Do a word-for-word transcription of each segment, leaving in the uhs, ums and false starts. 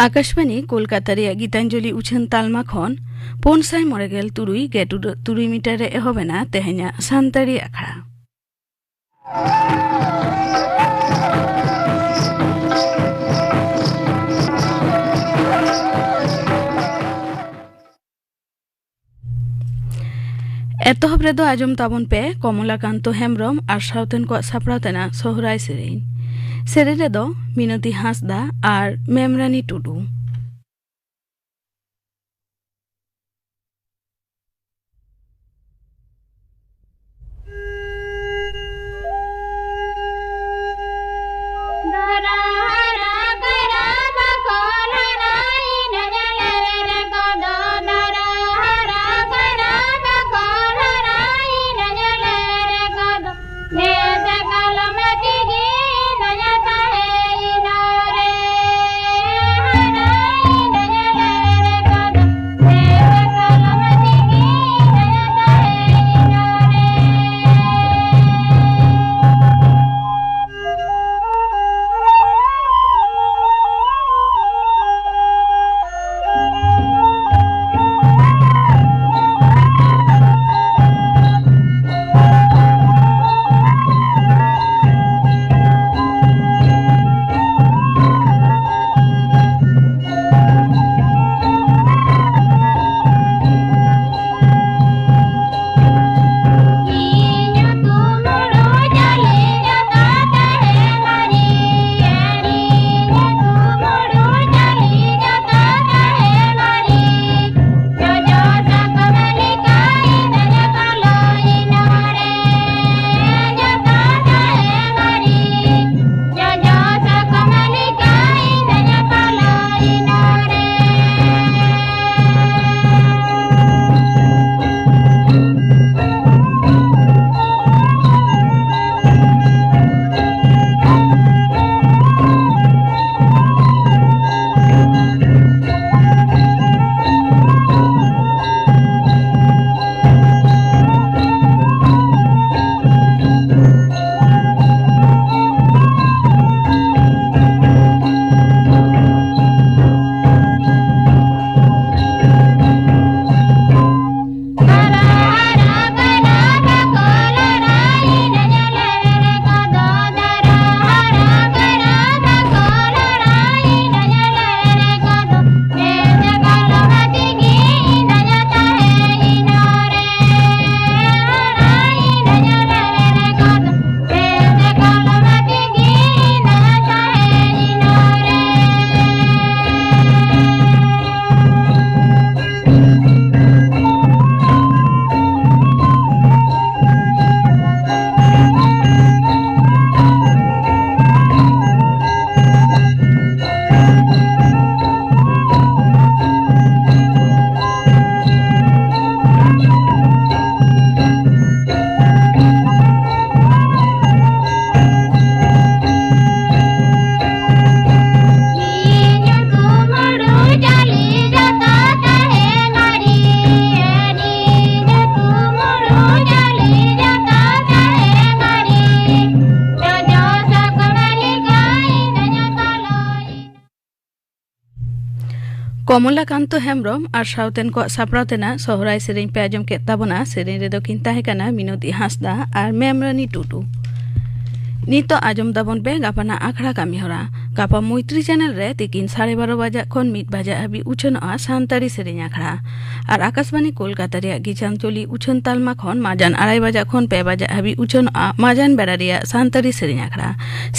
ᱟᱠᱟᱥᱵᱟᱱᱤ ᱠᱳᱞᱠᱟᱛᱟ ᱨᱮᱭᱟᱜ ᱜᱤᱛᱟᱧᱡᱚᱞᱤ ᱩᱪᱷᱟᱹᱱ ᱛᱟᱞᱢᱟ ᱠᱷᱚᱱ ᱯᱩᱱ ᱥᱟᱭ ᱢᱚᱬᱮ ᱜᱮᱞ ᱛᱩᱨᱩᱭ ᱜᱮᱴ ᱩᱰᱟᱹᱜ ᱛᱩᱨᱩᱭ ᱢᱤᱴᱟᱨ ᱨᱮ ᱮᱦᱚᱵ ᱮᱱᱟ ᱛᱮᱦᱮᱧᱟᱜ ᱥᱟᱱᱛᱟᱲᱤ ᱟᱠᱷᱲᱟ᱾ ᱮᱛᱚᱦᱚᱵ ᱨᱮᱫᱚ ᱟᱸᱡᱚᱢ ᱛᱟᱵᱚᱱ ᱯᱮ ᱠᱚᱢᱚᱞᱟᱠᱟᱱᱛᱚ ᱦᱮᱢᱵᱽᱨᱚᱢ ᱟᱨ ᱥᱟᱶᱛᱮᱱ ᱠᱚᱣᱟᱜ ᱥᱟᱯᱲᱟᱣ ᱛᱮᱱᱟᱜ ᱥᱚᱦᱨᱟᱭ ᱥᱮᱨᱮᱧ᱾ ᱥᱮᱨᱮᱧ ᱨᱮᱫᱚ ᱢᱤᱱᱚᱛᱤ ᱦᱟᱸᱥᱫᱟ ᱟᱨ ᱢᱮᱢᱨᱟᱱᱤ ᱴᱩᱰᱩ᱾ ᱚᱢᱚᱞᱟ ᱠᱟᱱᱛᱚ ᱦᱮᱢᱵᱽᱨᱚᱢ ᱟᱨ ᱥᱟᱶᱛᱮᱱ ᱠᱚᱣᱟᱜ ᱥᱟᱯᱲᱟᱣ ᱛᱮᱱᱟᱜ ᱥᱚᱦᱨᱟᱭ ᱥᱮᱨᱮᱧ ᱯᱮ ᱟᱸᱡᱚᱢ ᱠᱮᱫ ᱛᱟᱵᱚᱱᱟ᱾ ᱥᱮᱨᱮᱧ ᱨᱮᱫᱚ ᱠᱤᱱ ᱛᱟᱦᱮᱸ ᱠᱟᱱᱟ ᱢᱤᱱᱚᱛᱤ ᱦᱟᱸᱥᱫᱟ ᱟᱨ ᱢᱮᱢᱨᱟᱱᱤ ᱴᱩᱰᱩ᱾ ᱱᱤᱛᱚᱜ ᱟᱸᱡᱚᱢ ᱛᱟᱵᱚᱱ ᱯᱮ ᱜᱟᱯᱟᱱᱟᱜ ᱟᱠᱷᱲᱟ ᱠᱟᱹᱢᱤ ᱦᱚᱨᱟ᱾ ᱜᱟᱯᱟ ᱢᱚᱭᱛᱨᱤ ᱪᱮᱱᱮᱞ ᱨᱮ ᱛᱤᱠᱤᱱ ᱥᱟᱲᱮ ᱵᱟᱨᱚ ᱵᱟᱡᱟᱜ ᱠᱷᱚᱱ ᱢᱤᱫ ᱵᱟᱡᱟᱜ ᱦᱟᱹᱵᱤᱡ ᱩᱪᱷᱟᱹᱱᱚᱜᱼᱟ ᱥᱟᱱᱛᱟᱲᱤ ᱥᱮᱨᱮᱧ ᱟᱠᱷᱲᱟ᱾ ᱟᱨ ᱟᱠᱟᱥᱵᱟᱱᱤ ᱠᱳᱞᱠᱟᱛᱟ ᱨᱮᱭᱟᱜ ᱜᱤᱡᱟᱱᱪᱚᱞᱤ ᱩᱪᱷᱟᱹᱱ ᱛᱟᱞᱢᱟ ᱠᱷᱚᱱ ᱢᱟᱡᱟᱱ ᱟᱲᱟᱭ ᱵᱟᱡᱟᱜ ᱠᱷᱚᱱ ᱯᱮ ᱵᱟᱡᱟᱜ ᱦᱟᱹᱵᱤᱡ ᱩᱪᱷᱟᱹᱱᱚᱜᱼᱟ ᱢᱟᱡᱟᱱ ᱵᱮᱲᱟ ᱨᱮᱭᱟᱜ ᱥᱟᱱᱛᱟᱲᱤ ᱥᱮᱨᱮᱧ ᱟᱠᱷᱲᱟ᱾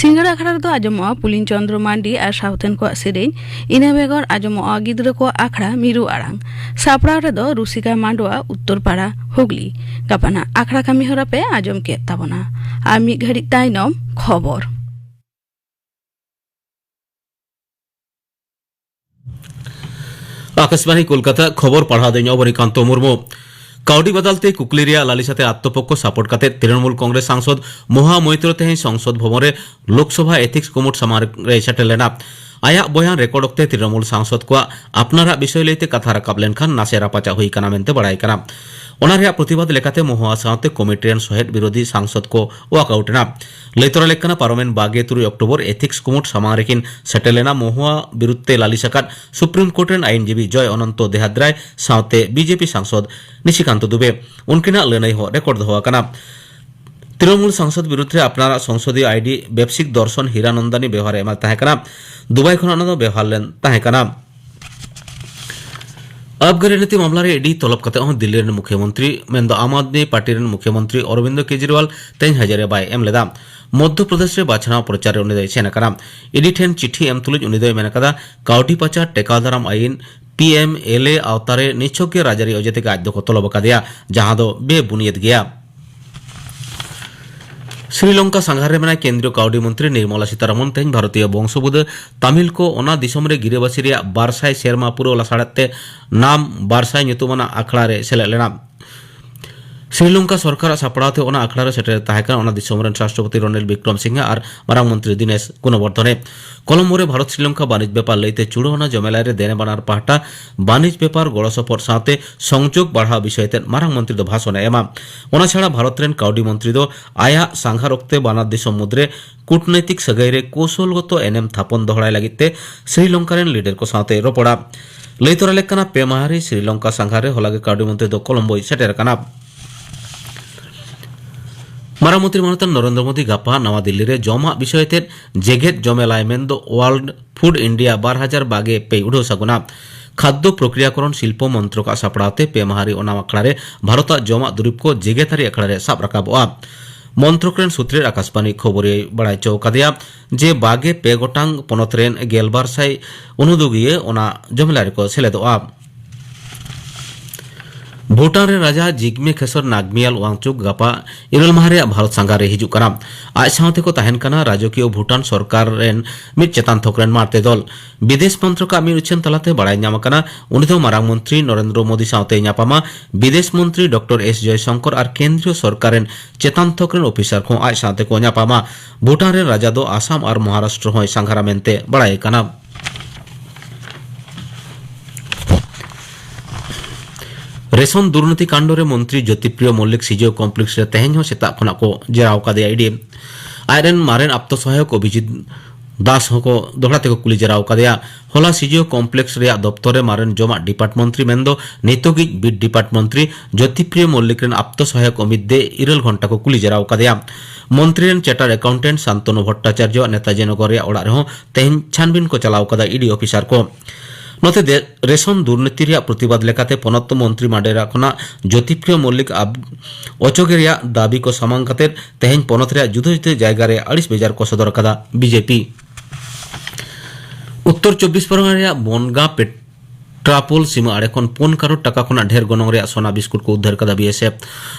ᱥᱤᱸᱜᱟᱹᱲ ᱟᱠᱷᱲᱟ ᱨᱮᱫᱚ ᱟᱸᱡᱚᱢᱚᱜᱼᱟ ᱯᱩᱞᱤᱱ ᱪᱚᱸᱫᱽᱨᱚ ᱢᱟᱱᱰᱤ ᱟᱨ ᱥᱟᱶᱛᱮᱱ ᱠᱚᱣᱟᱜ ᱥᱮᱨᱮᱧ᱾ ᱤᱱᱟᱹ ᱵᱮᱜᱚᱨ ᱟᱸᱡᱚᱢᱚᱜᱼᱟ ᱜᱤᱫᱽᱨᱟᱹ ᱠᱚᱣᱟᱜ ᱟᱠᱷᱲᱟ ᱢᱤᱨᱩ ᱟᱲᱟᱝ᱾ ᱥᱟᱯᱲᱟᱣ ᱨᱮᱫᱚ ᱨᱩᱥᱤᱠᱟ ᱢᱟᱱᱰᱣᱟ, ᱩᱛᱛᱚᱨ ᱯᱟᱲᱟ, ᱦᱩᱜᱽᱞᱤ᱾ ᱜᱟᱯᱟᱱᱟᱜ ᱟᱠᱷᱲᱟ ᱠᱟᱹᱢᱤ ᱦᱚᱨᱟ ᱯᱮ ᱟᱸᱡᱚᱢ ᱠᱮᱫ ᱛᱟᱵᱚᱱᱟ᱾ ᱟᱨ ᱢᱤᱫ ᱜᱷᱟᱹᱲᱤᱡ ᱛᱟᱭᱱᱚᱢ ᱠᱷᱚᱵᱚᱨ᱾ ᱟᱠᱟᱥᱵᱟᱱᱤ ᱠᱳᱞᱠᱟᱛᱟ, ᱠᱷᱚᱵᱚᱨ ᱯᱟᱲᱦᱟᱣ ᱫᱚᱧ ᱚᱵᱚᱱᱤᱠᱟᱱᱛᱚ ᱢᱩᱨᱢᱩ᱾ ᱠᱟᱹᱣᱰᱤ ᱵᱟᱫᱟᱞ ᱛᱮ ᱠᱩᱠᱞᱤ ᱨᱮᱭᱟᱜ ᱞᱟᱹᱞᱤᱥ ᱟᱛᱮ ᱟᱛᱛᱚᱯᱚᱠᱠᱷᱚ ᱥᱟᱯᱳᱨᱴ ᱠᱟᱛᱮ ᱛᱨᱤᱱᱚᱢᱩᱞ ᱠᱚᱝᱜᱨᱮᱥ ᱥᱟᱝᱥᱚᱫ ᱢᱚᱦᱟ ᱢᱚᱭᱛᱨᱚ ᱛᱮᱦᱮᱧ ᱥᱚᱝᱥᱚᱫ ᱵᱷᱚᱵᱚᱱ ᱨᱮ ᱞᱳᱠᱥᱚᱵᱷᱟ ᱮᱛᱷᱤᱠᱥ ᱠᱩᱢᱩᱴ ᱥᱟᱢᱟᱝ ᱨᱮᱭ ᱥᱮᱴᱮᱨ ᱞᱮᱱᱟ᱾ ᱟᱭᱟᱜ ᱵᱚᱭᱟᱱ ᱨᱮᱠᱚᱨᱰ ᱚᱠᱛᱮ ᱛᱨᱤᱱᱚᱢᱩᱞ ᱥᱟᱝᱥᱚᱫ ᱠᱚᱣᱟᱜ ᱟᱯᱱᱟᱨᱟᱜ ᱵᱤᱥᱚᱭ ᱞᱟᱹᱭᱛᱮ ᱠᱟᱛᱷᱟ ᱨᱟᱠᱟᱵ ᱞᱮᱱᱠᱷᱟᱱ ᱱᱟᱥᱮ ᱨᱟᱯᱟᱪᱟᱜ ᱦᱩᱭ ᱠᱟᱱᱟ ᱢᱮᱱᱛᱮ ᱵᱟᱲᱟᱭ ᱠᱟᱱᱟ᱾ ᱚᱱᱟ ᱨᱮᱭᱟᱜ ᱯᱨᱚᱛᱤᱵᱟᱫ ᱞᱮᱠᱟᱛᱮ ᱢᱚᱦᱩᱣᱟ ᱥᱟᱶᱛᱮ ᱠᱚᱢᱤᱴᱤ ᱨᱮᱱ ᱥᱚᱦᱮᱫ ᱵᱤᱨᱳᱫᱷᱤ ᱥᱟᱝᱥᱚᱫ ᱠᱚ ᱣᱟᱠ ᱟᱣᱩᱴ ᱮᱱᱟ᱾ ᱞᱟᱹᱭ ᱛᱚᱨᱟ ᱞᱮᱠ ᱠᱟᱱᱟ, ᱯᱟᱨᱚᱢᱮᱱ ᱵᱟᱜᱮ ᱛᱩᱨᱩᱭ ᱚᱠᱴᱳᱵᱚᱨ ᱮᱛᱷᱤᱠᱥ ᱠᱩᱢᱩᱴ ᱥᱟᱢᱟᱝ ᱨᱮᱠᱤᱱ ᱥᱮᱴᱮᱨ ᱞᱮᱱᱟ ᱢᱚᱦᱩᱣᱟ ᱵᱤᱨᱩᱫᱷ ᱛᱮ ᱞᱟᱹᱞᱤᱥ ᱟᱠᱟᱫ ᱥᱩᱯᱨᱤᱢ ᱠᱳᱨᱴ ᱨᱮᱱ ᱟᱭᱤᱱᱡᱤᱵᱤ ᱡᱚᱭ ᱚᱱᱚᱱᱛᱚ ᱫᱮᱦᱟᱫᱽᱨᱟᱭ ᱥᱟᱶᱛᱮ ᱵᱤᱡᱮᱯᱤ ᱥᱟᱝᱥᱚᱫ ᱱᱤᱥᱤᱠᱟᱱᱛᱚ ᱫᱩᱵᱮ᱾ ᱩᱱᱠᱤᱱᱟᱜ ᱞᱟᱹᱱᱟᱹᱭ ᱦᱚᱸ ᱨᱮᱠᱚᱨᱰ ᱫᱚᱦᱚ ᱟᱠᱟᱱᱟ᱾ ᱛᱨᱤᱱᱚᱢᱩᱞ ᱥᱟᱝᱥᱚᱫ ᱵᱤᱨᱩᱫᱷ ᱨᱮ ᱟᱯᱱᱟᱨᱟᱜ ᱥᱚᱝᱥᱚᱫᱤᱭᱚ ᱟᱭᱰᱤ ᱵᱮᱵᱥᱤᱠ ᱫᱚᱨᱥᱚᱱ ᱦᱤᱨᱟᱱᱚᱱᱫᱟᱱᱤ ᱵᱮᱣᱦᱟᱨ ᱮ ᱮᱢᱟ ᱛᱟᱦᱮᱸ ᱠᱟᱱᱟ᱾ ᱫᱩᱵᱟᱭ ᱠᱷᱚᱱ ᱚᱱᱟ ᱫᱚ ᱵᱮᱣᱦᱟᱨ ᱞᱮᱱ ᱛᱟᱦᱮᱸ ᱠᱟᱱᱟ᱾ ᱟᱵᱜᱟᱨᱤ ᱱᱤᱛᱤ ᱢᱟᱢᱞᱟ ᱨᱮ ᱤᱰᱤ ᱛᱚᱞᱚᱵ ᱠᱟᱛᱮ ᱦᱚᱸ ᱫᱤᱞᱞᱤ ᱨᱮᱱ ᱢᱩᱠᱷᱭᱟᱹᱢᱚᱱᱛᱨᱤ ᱢᱮᱱᱫᱚ ᱟᱢ ᱟᱫᱢᱤ ᱯᱟᱨᱴᱤ ᱨᱮᱱ ᱢᱩᱠᱷᱭᱟᱹᱢᱚᱱᱛᱨᱤ ᱚᱨᱚᱵᱤᱱᱫᱚ ᱠᱮᱡᱨᱤᱣᱟᱞ ᱛᱮᱦᱮᱧ ᱦᱟᱡᱟᱨᱤ ᱵᱟᱭ ᱮᱢ ᱞᱮᱫᱟ᱾ ᱢᱚᱫᱽᱫᱷᱚ ᱯᱨᱚᱫᱮᱥ ᱨᱮ ᱵᱟᱪᱷᱱᱟᱣ ᱯᱨᱚᱪᱟᱨ ᱨᱮ ᱩᱱᱤ ᱫᱚᱭ ᱥᱮᱱ ᱟᱠᱟᱱᱟ᱾ ᱤᱰᱤ ᱴᱷᱮᱱ ᱪᱤᱴᱷᱤ ᱮᱢ ᱛᱩᱞᱩᱡ ᱩᱱᱤ ᱫᱚᱭ ᱢᱮᱱ ᱟᱠᱟᱫᱟ, ᱠᱟᱹᱣᱰᱤ ᱯᱟᱪᱟᱨ ᱴᱮᱠᱟᱣ ᱫᱟᱨᱟᱢ ᱟᱹᱭᱤᱱ, ᱯᱤ ᱮᱢ ᱮᱞ ᱮ, ᱟᱣᱛᱟ ᱨᱮ ᱱᱤᱪᱷᱚᱠ ᱜᱮ ᱨᱟᱡᱽᱟᱹᱨᱤ ᱚᱡᱮ ᱛᱮᱜᱮ ᱟᱡ ᱫᱚᱠᱚ ᱛᱚᱞᱚᱵ ᱟᱠᱟᱫᱮᱭᱟ, ᱡᱟᱦᱟᱸ ᱫᱚ ᱵᱮᱵᱩᱱᱤᱭᱟᱹᱫ ᱜᱮᱭᱟ᱾ ᱥᱨᱤᱞᱚᱝᱠᱟ ᱥᱟᱸᱜᱷᱟᱨ ᱨᱮ ᱢᱮᱱᱟᱭ ᱠᱮᱱᱫᱨᱤᱭᱚ ᱠᱟᱹᱣᱰᱤ ᱢᱚᱱᱛᱨᱤ ᱱᱤᱨᱢᱚᱞᱟ ᱥᱤᱛᱟᱨᱟᱢᱚᱱ ᱛᱮᱦᱮᱧ ᱵᱷᱟᱨᱚᱛᱤᱭᱚ ᱵᱚᱝᱥᱚ ᱵᱩᱫᱟᱹ ᱛᱟᱢᱤᱞ ᱠᱚ ᱚᱱᱟ ᱫᱤᱥᱚᱢ ᱨᱮ ᱜᱤᱨᱟᱹᱵᱟᱹᱥᱤ ᱨᱮᱭᱟᱜ ᱵᱟᱨ ᱥᱟᱭ ᱥᱮᱨᱢᱟ ᱯᱩᱨᱟᱹᱣ ᱞᱟᱥᱟᱲᱦᱮᱫ ᱛᱮ ᱱᱟᱢ ᱵᱟᱨ ᱥᱟᱭ ᱧᱩᱛᱩᱢᱟᱱᱟᱜ ᱟᱠᱷᱲᱟ ᱨᱮ ᱥᱮᱞᱮᱫ ᱞᱮᱱᱟ᱾ ᱥᱨᱤᱞᱚᱝᱠᱟ ᱥᱚᱨᱠᱟᱨᱟᱜ ᱥᱟᱯᱲᱟᱣ ᱛᱮ ᱚᱱᱟ ᱟᱠᱷᱲᱟ ᱨᱮ ᱥᱮᱴᱮᱨ ᱛᱟᱦᱮᱸ ᱠᱟᱱᱟ ᱚᱱᱟ ᱫᱤᱥᱚᱢ ᱨᱮᱱ ᱨᱟᱥᱴᱨᱚᱯᱚᱛᱤ ᱨᱚᱱᱤᱞ ᱵᱤᱠᱨᱚᱢ ᱥᱤᱝᱦᱮ ᱟᱨ ᱢᱟᱨᱟᱝ ᱢᱚᱱᱛᱨᱤ ᱫᱤᱱᱮᱥ ᱜᱩᱱᱚᱵᱚᱨᱫᱷᱚᱱᱮ᱾ ᱠᱚᱞᱚᱢᱵᱳ ᱨᱮ ᱵᱷᱟᱨᱚᱛ ᱥᱨᱤᱞᱚᱝᱠᱟ ᱵᱟᱹᱱᱤᱡᱽ ᱵᱮᱯᱟᱨ ᱞᱟᱹᱭᱛᱮ ᱪᱩᱲᱟᱹᱣᱟᱱᱟ ᱡᱚᱢᱮᱞᱟᱭ ᱨᱮ ᱫᱮᱱᱮ ᱵᱟᱱᱟᱨ ᱯᱟᱦᱴᱟ ᱵᱟᱹᱱᱤᱡᱽ ᱵᱮᱯᱟᱨ ᱜᱚᱲᱚ ᱥᱚᱯᱚᱦᱚᱫ ᱥᱟᱶᱛᱮ ᱥᱚᱝᱡᱳᱜᱽ ᱵᱟᱲᱦᱟᱣ ᱵᱤᱥᱚᱭ ᱛᱮ ᱢᱟᱨᱟᱝ ᱢᱚᱱᱛᱨᱤ ᱫᱚ ᱵᱷᱟᱥᱚᱱ ᱮ ᱮᱢᱟ᱾ ᱚᱱᱟ ᱪᱷᱟᱲᱟ ᱵᱷᱟᱨᱚᱛ ᱨᱮᱱ ᱠᱟᱹᱣᱰᱤ ᱢᱚᱱᱛᱨᱤ ᱫᱚ ᱟᱭᱟᱜ ᱥᱟᱸᱜᱷᱟᱨ ᱚᱠᱛᱮ ᱵᱟᱱᱟᱨ ᱫᱤᱥᱚᱢ ᱢᱩᱫᱽᱨᱮ ᱠᱩᱴᱱᱳᱭᱛᱤᱠ ᱥᱟᱹᱜᱟᱹᱭ ᱨᱮ ᱠᱳᱥᱚᱞᱜᱚᱛᱚ ᱮᱱᱮᱢ ᱛᱷᱟᱯᱚᱱ ᱫᱚᱦᱲᱟᱭ ᱞᱟᱹᱜᱤᱫ ᱛᱮ ᱥᱨᱤᱞᱚᱝᱠᱟ ᱨᱮᱱ ᱞᱤᱰᱟᱨ ᱠᱚ ᱥᱟᱶᱛᱮ ᱨᱚᱯᱚᱲᱟ᱾ ᱞᱟᱹᱭ ᱛᱚᱨᱟ ᱞᱮᱠ ᱠᱟᱱᱟ, ᱯᱮ ᱢᱟᱦᱟ ᱨᱮ ᱥᱨᱤᱞᱚᱝᱠᱟ ᱥᱟᱸᱜᱷᱟᱨ ᱨᱮ ᱦᱚᱞᱟ ᱜᱮ ᱠᱟᱹᱣᱰᱤ ᱢᱚᱱᱛᱨᱤ ᱫᱚ ᱠᱚᱞᱚᱢᱵᱳᱭ ᱥᱮᱴᱮᱨ ᱟᱠᱟᱱᱟ᱾ ᱢᱟᱨᱟᱝ ᱢᱚᱱᱛᱨᱤ ᱢᱟᱱᱚᱛᱟᱱ ᱱᱚᱨᱮᱱᱫᱨᱚ ᱢᱳᱫᱤ ᱜᱟᱯᱟ ᱱᱟᱣᱟ ᱫᱤᱞᱞᱤ ᱨᱮ ᱡᱚᱢᱟᱜ ᱵᱤᱥᱚᱭ ᱛᱮ ᱡᱮᱜᱮᱛ ᱡᱚᱢᱮᱞᱟᱭ ᱢᱮᱱᱫᱚ ᱣᱟᱨᱞᱰ ᱯᱷᱩᱰ ᱤᱱᱰᱤᱭᱟ ᱵᱟᱨ ᱦᱟᱡᱟᱨ ᱵᱟᱜᱮ ᱯᱮ ᱩᱰᱷᱟᱹᱣ ᱥᱟᱹᱜᱩᱱᱟ᱾ ᱠᱷᱟᱫᱽᱫᱚ ᱯᱨᱚᱠᱨᱤᱭᱟᱠᱚᱨᱚᱱ ᱥᱤᱞᱯᱚ ᱢᱚᱱᱛᱨᱚᱠᱟᱜ ᱥᱟᱯᱲᱟᱣ ᱛᱮ ᱯᱮ ᱢᱟᱦᱟ ᱨᱮ ᱚᱱᱟ ᱟᱠᱷᱲᱟ ᱨᱮ ᱵᱷᱟᱨᱚᱛᱟᱜ ᱡᱚᱢᱟᱜ ᱫᱩᱨᱤᱵᱽ ᱠᱚ ᱡᱮᱜᱮᱛᱟᱹᱨᱤ ᱟᱠᱷᱲᱟ ᱨᱮ ᱥᱟᱵ ᱨᱟᱠᱟᱵᱚᱜᱼᱟ᱾ ᱢᱚᱱᱛᱨᱚᱠ ᱨᱮᱱ ᱥᱩᱛᱨᱮ ᱟᱠᱟᱥᱵᱟᱱᱤ ᱠᱷᱚᱵᱚᱨᱤᱭᱟᱹ ᱵᱟᱲᱟᱭ ᱦᱚᱪᱚ ᱠᱟᱫᱮᱭᱟ ᱡᱮ ᱵᱟᱜᱮ ᱯᱮ ᱜᱚᱴᱟᱝ ᱯᱚᱱᱚᱛ ᱨᱮᱱ ᱜᱮᱞᱵᱟᱨ ᱥᱟᱭ ᱩᱱᱩᱫᱩᱜᱤᱭᱟᱹ ᱚᱱᱟ ᱡᱚᱢᱮᱞᱟᱭ ᱨᱮᱠᱚ ᱥᱮᱞᱮᱫᱚᱜᱼᱟ᱾ ᱵᱷᱩᱴᱟᱱ ᱨᱮᱱ ᱨᱟᱡᱟ ᱡᱤᱜᱢᱮ ᱠᱷᱮᱥᱚᱨ ᱱᱟᱜᱽᱢᱤᱭᱟᱞ ᱣᱟᱝᱪᱩᱠ ᱜᱟᱯᱟ ᱤᱨᱟᱹᱞ ᱢᱟᱦᱟ ᱨᱮᱭᱟᱜ ᱵᱷᱟᱨᱚᱛ ᱥᱟᱸᱜᱷᱟᱨ ᱨᱮ ᱦᱤᱡᱩᱜ ᱠᱟᱱᱟ᱾ ᱟᱡ ᱥᱟᱶᱛᱮ ᱠᱚ ᱛᱟᱦᱮᱱ ᱠᱟᱱᱟ ᱨᱟᱡᱚᱠᱤᱭᱚ ᱵᱷᱩᱴᱟᱱ ᱥᱚᱨᱠᱟᱨ ᱨᱮᱱ ᱢᱤᱫ ᱪᱮᱛᱟᱱ ᱛᱷᱚᱠ ᱨᱮᱱ ᱢᱟᱬᱛᱮ ᱫᱚᱞ᱾ ᱵᱤᱫᱮᱥ ᱢᱚᱱᱛᱨᱚᱠᱟᱜ ᱢᱤᱫ ᱩᱪᱷᱟᱹᱱ ᱛᱟᱞᱟᱛᱮ ᱵᱟᱲᱟᱭ ᱧᱟᱢ ᱟᱠᱟᱱᱟ, ᱩᱱᱤ ᱫᱚ ᱢᱟᱨᱟᱝ ᱢᱚᱱᱛᱨᱤ ᱱᱚᱨᱮᱱᱫᱨᱚ ᱢᱳᱫᱤ ᱥᱟᱶᱛᱮ ᱧᱟᱯᱟᱢᱟ᱾ ᱵᱤᱫᱮᱥ ᱢᱚᱱᱛᱨᱤ ᱰᱚᱠᱴᱚᱨ ᱮᱥ ᱡᱚᱭᱥᱚᱝᱠᱚᱨ ᱟᱨ ᱠᱮᱱᱫᱨᱤᱭᱚ ᱥᱚᱨᱠᱟᱨ ᱨᱮᱱ ᱪᱮᱛᱟᱱ ᱛᱷᱚᱠ ᱨᱮᱱ ᱚᱯᱷᱤᱥᱟᱨ ᱠᱚᱦᱚᱸ ᱟᱡ ᱥᱟᱶᱛᱮ ᱠᱚ ᱧᱟᱯᱟᱢᱟ᱾ ᱵᱷᱩᱴᱟᱱ ᱨᱮᱱ ᱨᱟᱡᱟ ᱫᱚ ᱟᱥᱟᱢ ᱟᱨ ᱢᱚᱦᱟᱨᱟᱥᱴᱨᱚ ᱦᱚᱸᱭ ᱥᱟᱸᱜᱷᱟᱨᱟ ᱢᱮᱱᱛᱮ ᱵᱟᱲᱟᱭ ᱠᱟᱱᱟ᱾ ᱨᱮᱥᱚᱱ ᱫᱩᱨᱱᱤᱛᱤ ᱠᱟᱱᱰ ᱨᱮ ᱢᱚᱱᱛᱨᱤ ᱡᱳᱛᱤᱯᱨᱤᱭᱚ ᱢᱚᱞᱞᱤᱠ ᱥᱤᱡᱤᱳ ᱠᱚᱢᱯᱞᱮᱠᱥ ᱨᱮ ᱛᱮᱦᱮᱧ ᱦᱚᱸ ᱥᱮᱛᱟᱜ ᱠᱷᱚᱱᱟᱜ ᱠᱚ ᱡᱮᱨᱟᱣ ᱟᱠᱟᱫᱮᱭᱟ ᱤᱰᱤ᱾ ᱟᱡᱨᱮᱱ ᱢᱟᱨᱮᱱ ᱟᱯᱛᱚ ᱥᱚᱦᱟᱭᱚᱠ ᱚᱵᱷᱤᱡᱤᱛ ᱫᱟᱥ ᱦᱚᱸᱠᱚ ᱫᱚᱦᱲᱟ ᱛᱮᱠᱚ ᱠᱩᱞᱤ ᱡᱮᱨᱟᱣ ᱟᱠᱟᱫᱮᱭᱟ᱾ ᱦᱚᱞᱟ ᱥᱤᱡᱤᱳ ᱠᱚᱢᱯᱞᱮᱠᱥ ᱨᱮᱭᱟᱜ ᱫᱚᱯᱛᱚᱨ ᱨᱮ ᱢᱟᱨᱮᱱ ᱡᱚᱢᱟᱜ ᱰᱤᱯᱟᱨᱴ ᱢᱚᱱᱛᱨᱤ ᱢᱮᱱᱫᱚ ᱱᱤᱛᱚᱜᱤᱡ ᱵᱤᱴ ᱰᱤᱯᱟᱨᱴ ᱢᱚᱱᱛᱨᱤ ᱡᱳᱛᱤᱯᱨᱤᱭᱚ ᱢᱚᱞᱞᱤᱠ ᱨᱮᱱ ᱟᱯᱛᱚ ᱥᱚᱦᱟᱭᱚᱠ ᱚᱢᱤᱛ ᱫᱮ ᱤᱨᱟᱹᱞ ᱜᱷᱚᱱᱴᱟ ᱠᱚ ᱠᱩᱞᱤ ᱡᱮᱨᱟᱣ ᱟᱠᱟᱫᱮᱭᱟ᱾ ᱢᱚᱱᱛᱨᱤ ᱨᱮᱱ ᱪᱟᱨᱴᱟᱨ ᱮᱠᱟᱣᱩᱱᱴᱮᱱᱴ ᱥᱟᱱᱛᱚᱱᱩ ᱵᱷᱚᱴᱴᱟᱪᱟᱨᱡᱚ ᱟᱜ ᱱᱮᱛᱟᱡᱤ ᱱᱚᱜᱚᱨ ᱨᱮᱭᱟᱜ ᱚᱲᱟᱜ ᱨᱮᱦᱚᱸ ᱛᱮᱦᱮᱧ ᱪᱷᱟᱱᱵᱤᱱ ᱠᱚ ᱪᱟᱞᱟᱣ ᱟᱠᱟᱫᱟ ᱤᱰᱤ ᱚᱯᱷᱤᱥᱟᱨ ᱠᱚ᱾ ᱱᱚᱛᱮ ᱫᱮ-, ᱨᱮᱥᱚᱱ ᱫᱩᱨᱱᱤᱛᱤ ᱨᱮᱭᱟᱜ ᱯᱨᱚᱛᱤᱵᱟᱫ ᱞᱮᱠᱟᱛᱮ ᱯᱚᱱᱚᱛ ᱢᱚᱱᱛᱨᱤ ᱢᱟᱰᱮᱨᱟ ᱠᱷᱚᱱᱟᱜ ᱡᱳᱛᱤᱯᱨᱤᱭᱚ ᱢᱚᱞᱞᱤᱠ ᱟᱵ-, ᱚᱪᱚᱜᱮ ᱨᱮᱭᱟᱜ ᱫᱟᱹᱵᱤ ᱠᱚ ᱥᱟᱢᱟᱝ ᱠᱟᱛᱮ ᱛᱮᱦᱮᱧ ᱯᱚᱱᱚᱛ ᱨᱮᱭᱟᱜ ᱡᱩᱫᱟᱹ ᱡᱩᱫᱟᱹ ᱡᱟᱭᱜᱟ ᱨᱮ ᱟᱹᱲᱤᱥ ᱵᱮᱡᱟᱨ ᱠᱚ ᱥᱚᱫᱚᱨ ᱟᱠᱟᱫᱟ ᱵᱤᱡᱮᱯᱤ᱾ ᱩᱛᱛᱚᱨ ᱪᱚᱵᱵᱤᱥ ᱯᱚᱨᱜᱚᱱᱟ ᱨᱮᱭᱟᱜ ᱵᱚᱱᱜᱟ ᱯᱮᱴᱨᱟᱯᱳᱞ ᱥᱤᱢᱟᱹ ᱟᱲᱮ ᱠᱷᱚᱱ ᱯᱩᱱ ᱠᱟᱨᱳᱲ ᱴᱟᱠᱟ ᱠᱷᱚᱱᱟᱜ ᱰᱷᱮᱨ ᱜᱚᱱᱚᱝ ᱨᱮᱭᱟᱜ ᱥᱚᱱᱟ ᱵᱤᱥᱠᱩᱴ ᱠᱚ ᱩᱫᱽᱫᱷᱟᱹᱨ ᱠᱟᱫᱟ ᱵᱤᱮᱥᱮᱯᱷ᱾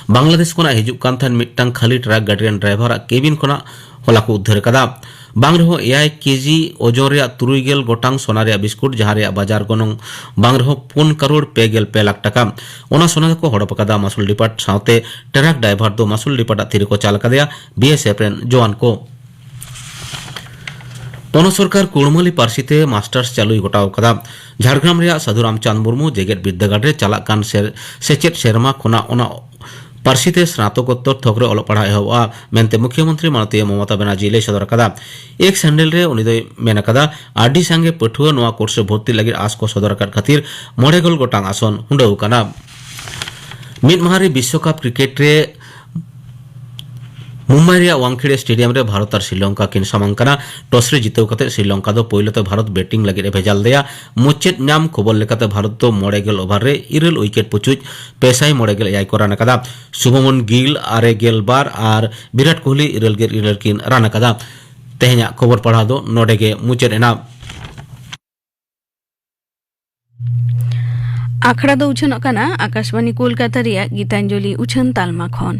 ᱵᱟᱝᱞᱟᱫᱮᱥ ᱠᱷᱚᱱᱟᱜ ᱦᱤᱡᱩᱜ ᱠᱟᱱ ᱛᱟᱦᱮᱸᱱ ᱢᱤᱫᱴᱟᱝ ᱠᱷᱟᱹᱞᱤ ᱴᱨᱟᱠ ᱜᱟᱹᱰᱤ ᱨᱮᱱ ᱰᱨᱟᱭᱵᱷᱟᱨᱟᱜ ᱠᱮᱵᱤᱱ ᱠᱷᱚᱱᱟᱜ ᱦᱚᱞᱟ ᱠᱚ ᱩᱫᱽᱫᱷᱟᱹᱨ ᱠᱟᱫᱟ᱾ ᱵᱟᱝ ᱨᱮᱦᱚᱸ ᱮᱭᱟᱭ ᱠᱮᱡᱤ ᱳᱡᱚᱱ ᱨᱮᱭᱟᱜ ᱛᱩᱨᱩᱭ ᱜᱮᱞ ᱜᱚᱴᱟᱝ ᱥᱚᱱᱟ ᱨᱮᱭᱟᱜ ᱵᱤᱥᱠᱩᱴ, ᱡᱟᱦᱟᱸ ᱨᱮᱭᱟᱜ ᱵᱟᱡᱟᱨ ᱜᱚᱱᱚᱝ ᱵᱟᱝ ᱨᱮᱦᱚᱸ ᱯᱩᱱ ᱠᱟᱨᱳᱲ ᱯᱮ ᱜᱮᱞ ᱯᱮ ᱞᱟᱠᱷ ᱴᱟᱠᱟ᱾ ᱚᱱᱟ ᱥᱚᱱᱟ ᱫᱚᱠᱚ ᱦᱚᱲᱚᱯ ᱟᱠᱟᱫᱟ ᱢᱟᱥᱩᱞ ᱰᱤᱯᱟᱨᱴ ᱥᱟᱶᱛᱮ ᱴᱨᱟᱠ ᱰᱨᱟᱭᱵᱷᱟᱨ ᱫᱚ ᱢᱟᱥᱩᱞ ᱰᱤᱯᱟᱨᱴ ᱟᱜ ᱛᱤ ᱨᱮᱠᱚ ᱪᱟᱞ ᱟᱠᱟᱫᱮᱭᱟ ᱵᱤ ᱮᱥ ᱮᱯᱷ ᱨᱮᱱ ᱡᱚᱣᱟᱱ ᱠᱚ᱾ ᱯᱚᱱᱚᱛ ᱥᱚᱨᱠᱟᱨ ᱠᱩᱲᱢᱟᱹᱞᱤ ᱯᱟᱹᱨᱥᱤ ᱛᱮ ᱢᱟᱥᱴᱟᱨᱥ ᱪᱟᱹᱞᱩᱭ ᱜᱚᱴᱟᱣ ᱟᱠᱟᱫᱟ᱾ ᱡᱷᱟᱲᱜᱨᱟᱢ ᱨᱮᱭᱟᱜ ᱥᱟᱹᱫᱷᱩ ᱨᱟᱢᱪᱟᱸᱫᱽ ᱢᱩᱨᱢᱩ ᱡᱮᱜᱮᱛ ᱵᱤᱨᱫᱟᱹᱜᱟᱲ ᱨᱮ ᱪᱟᱞᱟᱜ ᱠᱟᱱ ᱥᱮᱨ-, ᱥᱮᱪᱮᱫ ᱥᱮᱨᱢᱟ ᱠᱷᱚᱱᱟᱜ ᱚᱱᱟ ᱯᱟᱹᱨᱥᱤ ᱛᱮ ᱥᱱᱟᱛᱚᱠᱳᱛᱛᱚᱨ ᱛᱷᱚᱠ ᱨᱮ ᱚᱞᱚᱜ ᱯᱟᱲᱦᱟᱣ ᱮᱦᱚᱵᱚᱜᱼᱟ ᱢᱮᱱᱛᱮ ᱢᱩᱠᱷᱭᱚᱢᱚᱱᱛᱨᱤ ᱢᱟᱱᱚᱛᱤᱭᱟᱹ ᱢᱚᱢᱚᱛᱟ ᱵᱟᱱᱟᱨᱡᱤ ᱞᱟᱹᱭ ᱥᱚᱫᱚᱨ ᱟᱠᱟᱫᱟ᱾ ᱮᱠᱥ ᱦᱮᱱᱰᱮᱞ ᱨᱮ ᱩᱱᱤ ᱫᱚᱭ ᱢᱮᱱ ᱟᱠᱟᱫᱟ, ᱟᱹᱰᱤ ᱥᱟᱸᱜᱮ ᱯᱟᱹᱴᱷᱩᱣᱟᱹ ᱱᱚᱣᱟ ᱠᱳᱨᱥ ᱨᱮ ᱵᱷᱚᱨᱛᱤ ᱞᱟᱹᱜᱤᱫ ᱟᱸᱥ ᱠᱚ ᱥᱚᱫᱚᱨ ᱟᱠᱟᱫ ᱠᱷᱟᱹᱛᱤᱨ ᱢᱚᱬᱮ ᱜᱮᱞ ᱜᱚᱴᱟᱝ ᱟᱥᱚᱱ ᱦᱩᱰᱟᱹᱣ ᱟᱠᱟᱱᱟ᱾ ᱢᱤᱫ ᱢᱟᱦᱟ ᱨᱮ ᱵᱤᱥᱥᱚᱠᱟᱯ ᱠᱨᱤᱠᱮᱴ ᱨᱮ ᱢᱩᱢᱵᱟᱭ ᱨᱮᱭᱟᱜ ᱣᱟᱝᱠᱷᱮᱲᱮ ᱥᱴᱮᱰᱤᱭᱟᱢ ᱨᱮ ᱵᱷᱟᱨᱚᱛ ᱟᱨ ᱥᱨᱤᱞᱚᱝᱠᱟ ᱠᱤᱱ ᱥᱟᱢᱟᱝ ᱠᱟᱱᱟ᱾ ᱴᱚᱥ ᱨᱮ ᱡᱤᱛᱟᱹᱣ ᱠᱟᱛᱮ ᱥᱨᱤᱞᱚᱝᱠᱟ ᱫᱚ ᱯᱳᱭᱞᱳ ᱛᱮ ᱵᱷᱟᱨᱚᱛ ᱵᱮᱴᱤᱝ ᱞᱟᱹᱜᱤᱫ ᱮ ᱵᱷᱮᱡᱟ ᱞᱮᱫᱮᱭᱟ᱾ ᱢᱩᱪᱟᱹᱫ ᱧᱟᱢ ᱠᱷᱚᱵᱚᱨ ᱞᱮᱠᱟᱛᱮ ᱵᱷᱟᱨᱚᱛ ᱫᱚ ᱢᱚᱬᱮ ᱜᱮᱞ ᱳᱵᱷᱟᱨ ᱨᱮ ᱤᱨᱟᱹᱞ ᱩᱭᱠᱮᱴ ᱯᱩᱪᱩᱡ ᱯᱮ ᱥᱟᱭ ᱢᱚᱬᱮ ᱜᱮᱞ ᱮᱭᱟᱭ ᱠᱚ ᱨᱟᱱ ᱟᱠᱟᱫᱟ᱾ ᱥᱩᱵᱷᱚᱢᱚᱱ ᱜᱤᱞ ᱟᱨᱮ ᱜᱮᱞ ᱵᱟᱨ ᱟᱨ ᱵᱤᱨᱟᱴ ᱠᱳᱦᱞᱤ ᱤᱨᱟᱹᱞ ᱜᱮᱞ ᱤᱨᱟᱹᱞ ᱠᱤᱱ ᱨᱟᱱ ᱟᱠᱟᱫᱟ᱾ ᱛᱮᱦᱮᱧᱟᱜ ᱠᱷᱚᱵᱚᱨ ᱯᱟᱲᱦᱟᱣ ᱫᱚ ᱱᱚᱰᱮ ᱜᱮ ᱢᱩᱪᱟᱹᱫ ᱮᱱᱟ᱾ ᱟᱠᱷᱲᱟ ᱫᱚ ᱩᱪᱷᱟᱹᱱᱚᱜ ᱠᱟᱱᱟ ᱟᱠᱟᱥᱵᱟᱱᱤ ᱠᱳᱞᱠᱟᱛᱟ ᱨᱮᱭᱟᱜ ᱜᱤᱛᱟᱧᱡᱚᱞᱤ ᱩᱪᱷᱟᱹᱱ ᱛᱟᱞᱢᱟ ᱠᱷᱚᱱ᱾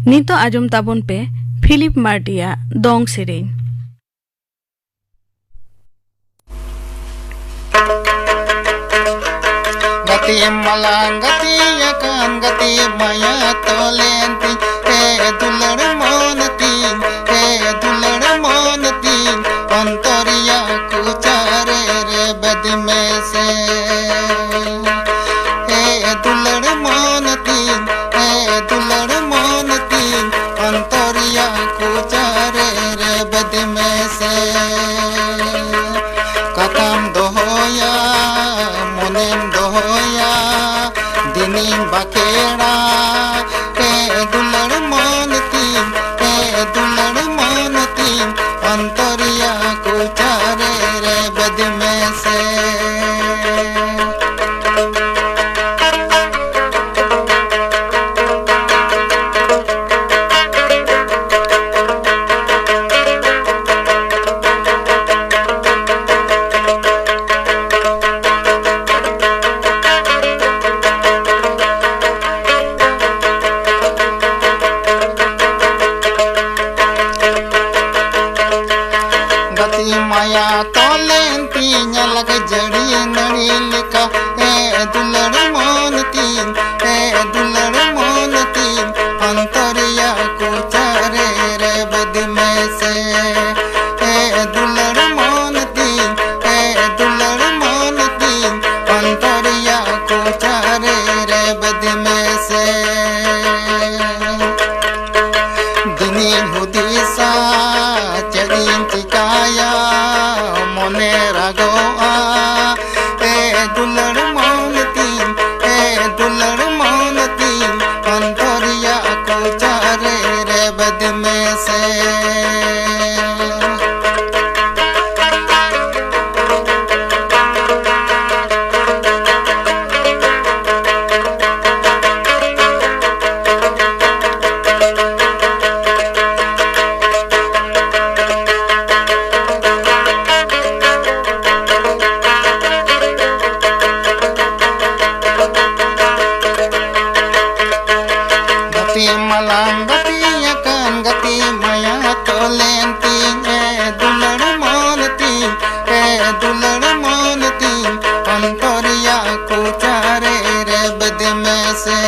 ᱱᱤᱛᱚᱜ ᱟᱸᱡᱚᱢ ᱛᱟᱵᱚᱱ ᱯᱮ ᱯᱷᱤᱞᱤᱯ ᱢᱟᱨᱰᱤᱭᱟᱜ ᱫᱚᱝ ᱥᱮᱨᱮᱧ᱾ ᱜᱟᱛᱮ ᱢᱟᱞᱟᱝ ᱜᱟᱛᱮ ᱟᱠᱟᱱ ᱜᱟᱛᱮ ᱢᱟᱭᱟ ᱛᱚᱞᱮᱱ ᱛᱤᱧ, ᱮ ᱫᱩᱞᱟᱹᱲ ᱢᱚᱱ ᱛᱤᱧ, ᱮ ᱫᱩᱞᱟᱹᱲ ᱢᱚᱱ ᱛᱤᱧ, ᱚᱱᱛᱚᱨ ᱨᱮᱭᱟᱜ ᱠᱚᱪᱟ ᱨᱮ ᱨᱮᱵᱮᱫ ᱢᱮᱥᱮ᱾ ᱮ ᱫᱩᱞᱟᱹᱲ ᱢᱚᱱ ᱛᱤᱧ, ᱮ ᱫᱩᱞᱟᱹᱲ ᱢᱚᱱ ᱛᱤᱧ, ᱚᱱᱛᱚᱨ ᱨᱮᱭᱟᱜ ᱠᱚᱪᱟ ᱨᱮ ᱨᱮᱵᱮᱫ ᱢᱮᱥᱮ᱾ ᱠᱟᱛᱷᱟᱢ ᱫᱚᱦᱚᱭᱟ, ᱢᱚᱱᱮᱢ ᱫᱚᱦᱚᱭᱟ, ᱫᱤᱱᱤᱧ ᱵᱟᱠᱷᱮᱲᱟ᱾ ᱮ ᱫᱩᱞᱟᱹᱲ ᱢᱚᱱ ᱛᱤᱧ, ᱮ ᱫᱩᱞᱟᱹᱲ ᱢᱚᱱ ᱛᱤᱧ, ᱚᱱᱛᱚᱨ ᱨᱮᱭᱟᱜ ᱠᱚᱪᱟ ᱨᱮ ᱨᱮᱵᱮᱫ ᱢᱮᱥᱮ᱾ ᱢᱟᱞᱟᱝ ᱜᱟᱛᱮ ᱟᱠᱟᱱ ᱜᱟᱛᱮ ᱢᱟᱭᱟ ᱛᱚᱞᱮᱱ ᱛᱤᱧ, ᱮ ᱫᱩᱞᱟᱹᱲ ᱢᱚᱱ ᱛᱤᱧ, ᱮ ᱫᱩᱞᱟᱹᱲ ᱢᱚᱱ ᱛᱤᱧ, ᱚᱱᱛᱚᱨ ᱨᱮᱭᱟᱜ ᱠᱚᱪᱟ ᱨᱮ ᱨᱮᱵᱮᱫ ᱢᱮᱥᱮ᱾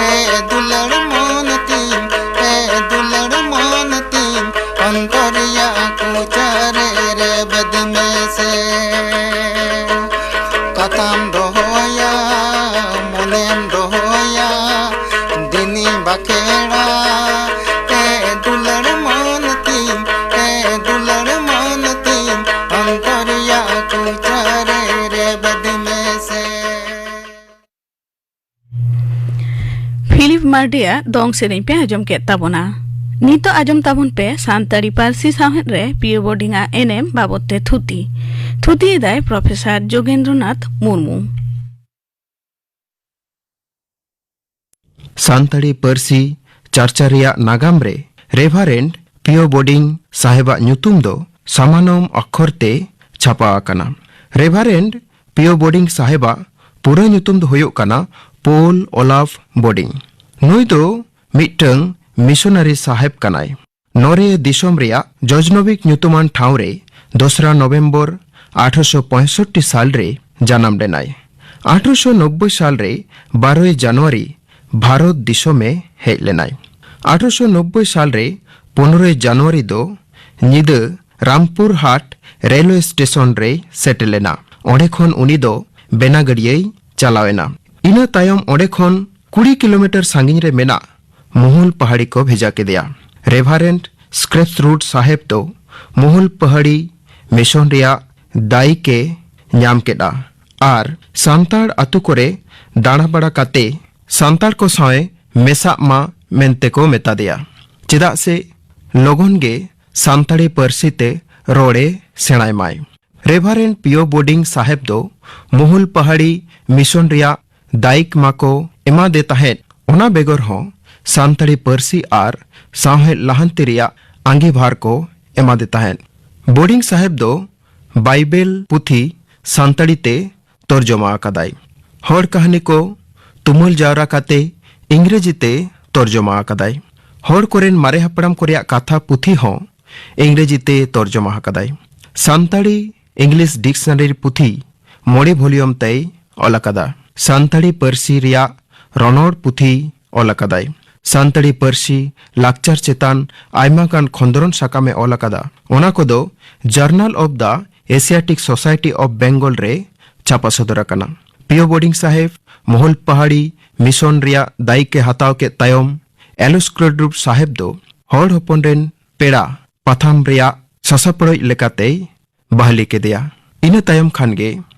ᱮ ᱫᱩᱞᱟᱹᱲ ᱢᱚᱱ ᱛᱤᱧ, ᱮ ᱫᱩᱞᱟᱹᱲ ᱢᱚᱱ ᱛᱤᱧ, ᱚᱱᱛᱚᱨ ᱨᱮᱭᱟᱜ ᱠᱚᱪᱟ ᱨᱮ ᱨᱮᱵᱮᱫ ᱢᱮᱥᱮ᱾ ᱠᱟᱛᱷᱟᱢ ᱫᱚᱦᱚᱭᱟ, ᱢᱚᱱᱮᱢ ᱫᱚᱦᱚᱭᱟ, ᱫᱤᱱᱤᱧ ᱵᱟᱠᱷᱮᱲᱟ᱾ ᱮ ᱫᱩᱞᱟᱹᱲ ᱢᱚᱱ ᱛᱤᱧ, ᱮ ᱫᱩᱞᱟᱹᱲ ᱢᱚᱱ ᱛᱤᱧ, ᱚᱱᱛᱚᱨ ᱨᱮᱭᱟᱜ ᱠᱚᱪᱟ ᱨᱮ ᱨᱮᱵᱮᱫ ᱢᱮᱥᱮ᱾ ᱯᱷᱤᱞᱤᱯ ᱢᱟᱨᱰᱤᱭᱟᱜ ᱫᱚᱝ ᱥᱮᱨᱮᱧ ᱯᱮ ᱟᱸᱡᱚᱢ ᱠᱮᱫ ᱛᱟᱵᱚᱱᱟ᱾ ᱱᱤᱛᱚᱜ ᱟᱸᱡᱚᱢ ᱛᱟᱵᱚᱱ ᱯᱮ ᱥᱟᱱᱛᱟᱲᱤ ᱯᱟᱹᱨᱥᱤ ᱥᱟᱶᱦᱮᱫ ᱨᱮ ᱯᱤᱭᱳ ᱵᱳᱨᱰᱤᱝ ᱟᱜ ᱮᱱᱮᱢ ᱵᱟᱵᱚᱛ ᱛᱮ ᱛᱷᱩᱛᱤ᱾ ᱛᱷᱩᱛᱤᱭᱮᱫᱟᱭ ᱯᱨᱚᱯᱷᱮᱥᱚᱨ ᱡᱳᱜᱮᱱᱫᱨᱚᱱᱟᱛᱷ ᱢᱩᱨᱢᱩ᱾ ᱥᱟᱱᱛᱟᱲᱤ ᱯᱟᱹᱨᱥᱤ ᱪᱟᱨᱪᱟ ᱨᱮᱭᱟᱜ ᱱᱟᱜᱟᱢ ᱨᱮ ᱨᱮᱵᱷᱟᱨᱮᱱᱰ ᱯᱤᱭᱳ ᱵᱳᱨᱰᱤᱝ ᱥᱟᱦᱮᱵᱟᱜ ᱧᱩᱛᱩᱢ ᱫᱚ ᱥᱟᱢᱟᱱᱚᱢ ᱚᱠᱠᱷᱚᱨ ᱛᱮ ᱪᱷᱟᱯᱟ ᱟᱠᱟᱱᱟ᱾ ᱨᱮᱵᱷᱟᱨᱮᱱᱰ ᱯᱤᱭᱳ ᱵᱳᱨᱰᱤᱝ ᱥᱟᱦᱮᱵᱟᱜ ᱯᱩᱨᱟᱹ ᱧᱩᱛᱩᱢ ᱫᱚ ᱦᱩᱭᱩᱜ ᱠᱟᱱᱟ ᱯᱳᱞ ᱳᱞᱟᱯᱷ ᱵᱳᱨᱰᱤᱝ᱾ ᱱᱩᱭ ᱫᱚ ᱢᱤᱫᱴᱟᱝ ᱢᱤᱥᱚᱱᱟᱨᱤ ᱥᱟᱦᱮᱵ ᱠᱟᱱᱟᱭ᱾ ᱱᱚᱨᱣᱮ ᱫᱤᱥᱚᱢ ᱨᱮᱭᱟᱜ ᱡᱚᱡᱽᱱᱚᱵᱤᱠ ᱧᱩᱛᱩᱢᱟᱱ ᱴᱷᱟᱶ ᱨᱮ ᱫᱚᱥᱨᱟ ᱱᱚᱵᱷᱮᱢᱵᱚᱨ ᱟᱴᱷᱨᱚᱥᱚ ᱯᱚᱸᱭᱥᱚᱴᱴᱤ ᱥᱟᱞ ᱨᱮ ᱡᱟᱱᱟᱢ ᱞᱮᱱᱟᱭ᱾ ᱟᱴᱷᱨᱚᱥᱚ ᱱᱚᱵᱵᱳᱭ ᱥᱟᱞ ᱨᱮ ᱵᱟᱨᱚᱭ ᱡᱟᱱᱩᱣᱟᱨᱤ ᱵᱷᱟᱨᱚᱛ ᱫᱤᱥᱚᱢᱮ ᱦᱮᱡ ᱞᱮᱱᱟᱭ᱾ ᱟᱴᱷᱨᱚᱥᱚ ᱱᱚᱵᱵᱳᱭ ᱥᱟᱞ ᱨᱮ ᱯᱚᱱᱨᱚᱭ ᱡᱟᱱᱩᱣᱟᱨᱤ ᱫᱚ ᱧᱤᱫᱟᱹ ᱨᱟᱢᱯᱩᱨ ᱦᱟᱴ ᱨᱮᱞᱣᱮ ᱥᱴᱮᱥᱚᱱ ᱨᱮᱭ ᱥᱮᱴᱮᱨ ᱞᱮᱱᱟ᱾ ᱚᱸᱰᱮ ᱠᱷᱚᱱ ᱩᱱᱤ ᱫᱚ ᱵᱮᱱᱟᱜᱟᱲᱤᱭᱟᱹᱭ ᱪᱟᱞᱟᱣ ᱮᱱᱟ᱾ ᱤᱱᱟᱹ ᱛᱟᱭᱚᱢ ᱚᱸᱰᱮ ᱠᱷᱚᱱ ᱠᱩᱲᱤ ᱠᱤᱞᱳᱢᱤᱴᱟᱨ ᱥᱟᱺᱜᱤᱧ ᱨᱮ ᱢᱮᱱᱟᱜ ᱢᱩᱦᱩᱞ ᱯᱟᱦᱟᱲᱤ ᱠᱚ ᱵᱷᱮᱡᱟ ᱠᱮᱫᱮᱭᱟ᱾ ᱨᱮᱵᱷᱟᱨᱮᱱᱰ ᱥᱠᱨᱮᱯᱥᱨᱩᱰ ᱥᱟᱦᱮᱵ ᱫᱚ ᱢᱩᱦᱩᱞ ᱯᱟᱦᱟᱲᱤ ᱢᱤᱥᱚᱱ ᱨᱮᱭᱟᱜ ᱫᱟᱭᱤᱠ ᱮ ᱧᱟᱢ ᱠᱮᱫᱼᱟ ᱟᱨ ᱥᱟᱱᱛᱟᱲ ᱟᱛᱳ ᱠᱚᱨᱮ ᱫᱟᱬᱟ ᱵᱟᱲᱟ ᱠᱟᱛᱮ ᱥᱟᱱᱛᱟᱲ ᱠᱚ ᱥᱟᱶ ᱮ ᱢᱮᱥᱟᱜ ᱢᱟ ᱢᱮᱱᱛᱮ ᱠᱚ ᱢᱮᱛᱟ ᱫᱮᱭᱟ, ᱪᱮᱫᱟᱜ ᱥᱮ ᱞᱚᱜᱚᱱ ᱜᱮ ᱥᱟᱱᱛᱟᱲᱤ ᱯᱟᱹᱨᱥᱤ ᱛᱮ ᱨᱚᱲ ᱮ ᱥᱮᱬᱟᱭ ᱢᱟᱭ᱾ ᱨᱮᱵᱷᱟᱨᱮᱱᱰ ᱯᱤᱭᱳ ᱵᱳᱨᱰᱤᱝ ᱥᱟᱦᱮᱵ ᱫᱚ ᱢᱩᱦᱩᱞ ᱯᱟᱦᱟᱲᱤ ᱢᱤᱥᱚᱱ ᱨᱮᱭᱟᱜ ᱫᱟᱭᱤᱠ ᱢᱟᱠᱚ ᱮᱢᱟᱫᱮ ᱛᱟᱦᱮᱸᱫ, ᱚᱱᱟ ᱵᱮᱜᱚᱨ ᱦᱚᱸ ᱥᱟᱱᱛᱟᱲᱤ ᱯᱟᱹᱨᱥᱤ ᱟᱨ ᱥᱟᱶᱦᱮᱫ ᱞᱟᱦᱟᱱᱛᱤ ᱨᱮᱭᱟᱜ ᱟᱸᱜᱤᱵᱷᱟᱨ ᱠᱚ ᱮᱢᱟᱫᱮ ᱛᱟᱦᱮᱸᱫ᱾ ᱵᱳᱨᱰᱤᱝ ᱥᱟᱦᱮᱵ ᱫᱚ ᱵᱟᱭᱵᱮᱞ ᱯᱩᱛᱷᱤ ᱥᱟᱱᱛᱟᱲᱤ ᱛᱮ ᱛᱚᱨᱡᱚᱢᱟ ᱟᱠᱟᱫᱟᱭ᱾ ᱦᱚᱲ ᱠᱟᱹᱦᱱᱤ ᱠᱚ ᱛᱩᱢᱟᱹᱞ ᱡᱟᱣᱨᱟ ᱠᱟᱛᱮ ᱤᱝᱨᱮᱡᱤ ᱛᱮ ᱛᱚᱨᱡᱚᱢᱟ ᱟᱠᱟᱫᱟᱭ᱾ ᱦᱚᱲ ᱠᱚᱨᱮᱱ ᱢᱟᱨᱮ ᱦᱟᱯᱲᱟᱢ ᱠᱚ ᱨᱮᱭᱟᱜ ᱠᱟᱛᱷᱟ ᱯᱩᱛᱷᱤ ᱦᱚᱸ ᱤᱝᱨᱮᱡᱤ ᱛᱮ ᱛᱚᱨᱡᱚᱢᱟ ᱟᱠᱟᱫᱟᱭ᱾ ᱥᱟᱱᱛᱟᱲᱤ ᱤᱝᱞᱤᱥ ᱰᱤᱠᱥᱱᱟᱨᱤ ᱯᱩᱛᱷᱤ ᱢᱚᱬᱮ ᱵᱷᱚᱞᱤᱭᱚᱢ ᱛᱮᱭ ᱚᱞ ᱟᱠᱟᱫᱟ᱾ ᱥᱟᱱᱛᱟᱲᱤ ᱯᱟᱹᱨᱥᱤ ᱨᱮᱭᱟᱜ ᱨᱚᱱᱚᱲ ᱯᱩᱛᱷᱤ ᱚᱞ ᱟᱠᱟᱫᱟᱭ᱾ ᱥᱟᱱᱛᱟᱲᱤ ᱯᱟᱹᱨᱥᱤ ᱞᱟᱠᱪᱟᱨ ᱪᱮᱛᱟᱱ ᱟᱭᱢᱟ ᱜᱟᱱ ᱠᱷᱚᱸᱫᱽᱨᱚᱱ ᱥᱟᱠᱟᱢᱮ ᱚᱞ ᱟᱠᱟᱫᱟ᱾ ᱚᱱᱟ ᱠᱚᱫᱚ Journal of the Asiatic Society of Bengal ᱨᱮ ᱪᱷᱟᱯᱟ ᱥᱚᱫᱚᱨ ᱟᱠᱟᱱᱟ᱾ ᱯᱤᱭᱳ ᱵᱳᱰᱤᱝ ᱥᱟᱦᱮᱵᱽ ᱢᱚᱦᱚᱞ ᱯᱟᱦᱟᱲᱤ ᱢᱤᱥᱚᱱ ᱨᱮᱭᱟᱜ ᱫᱟᱭᱤᱠ ᱮ ᱦᱟᱛᱟᱣ ᱠᱮᱫ ᱛᱟᱭᱚᱢ, ᱮᱞᱳᱥᱠᱨᱚᱰᱨᱩᱯ ᱥᱟᱦᱮᱵᱽ ᱫᱚ ᱦᱚᱲ ᱦᱚᱯᱚᱱ ᱨᱮᱱ ᱯᱮᱲᱟ ᱯᱟᱛᱷᱟᱢ ᱨᱮᱭᱟᱜ ᱥᱟᱥᱟᱯᱲᱚᱡ ᱞᱮᱠᱟᱛᱮᱭ ᱵᱟᱦᱟᱞᱤ ᱠᱮᱫᱮᱭᱟ᱾ ᱤᱱᱟᱹ ᱛᱟᱭᱚᱢ ᱠᱷᱟᱱ ᱜᱮ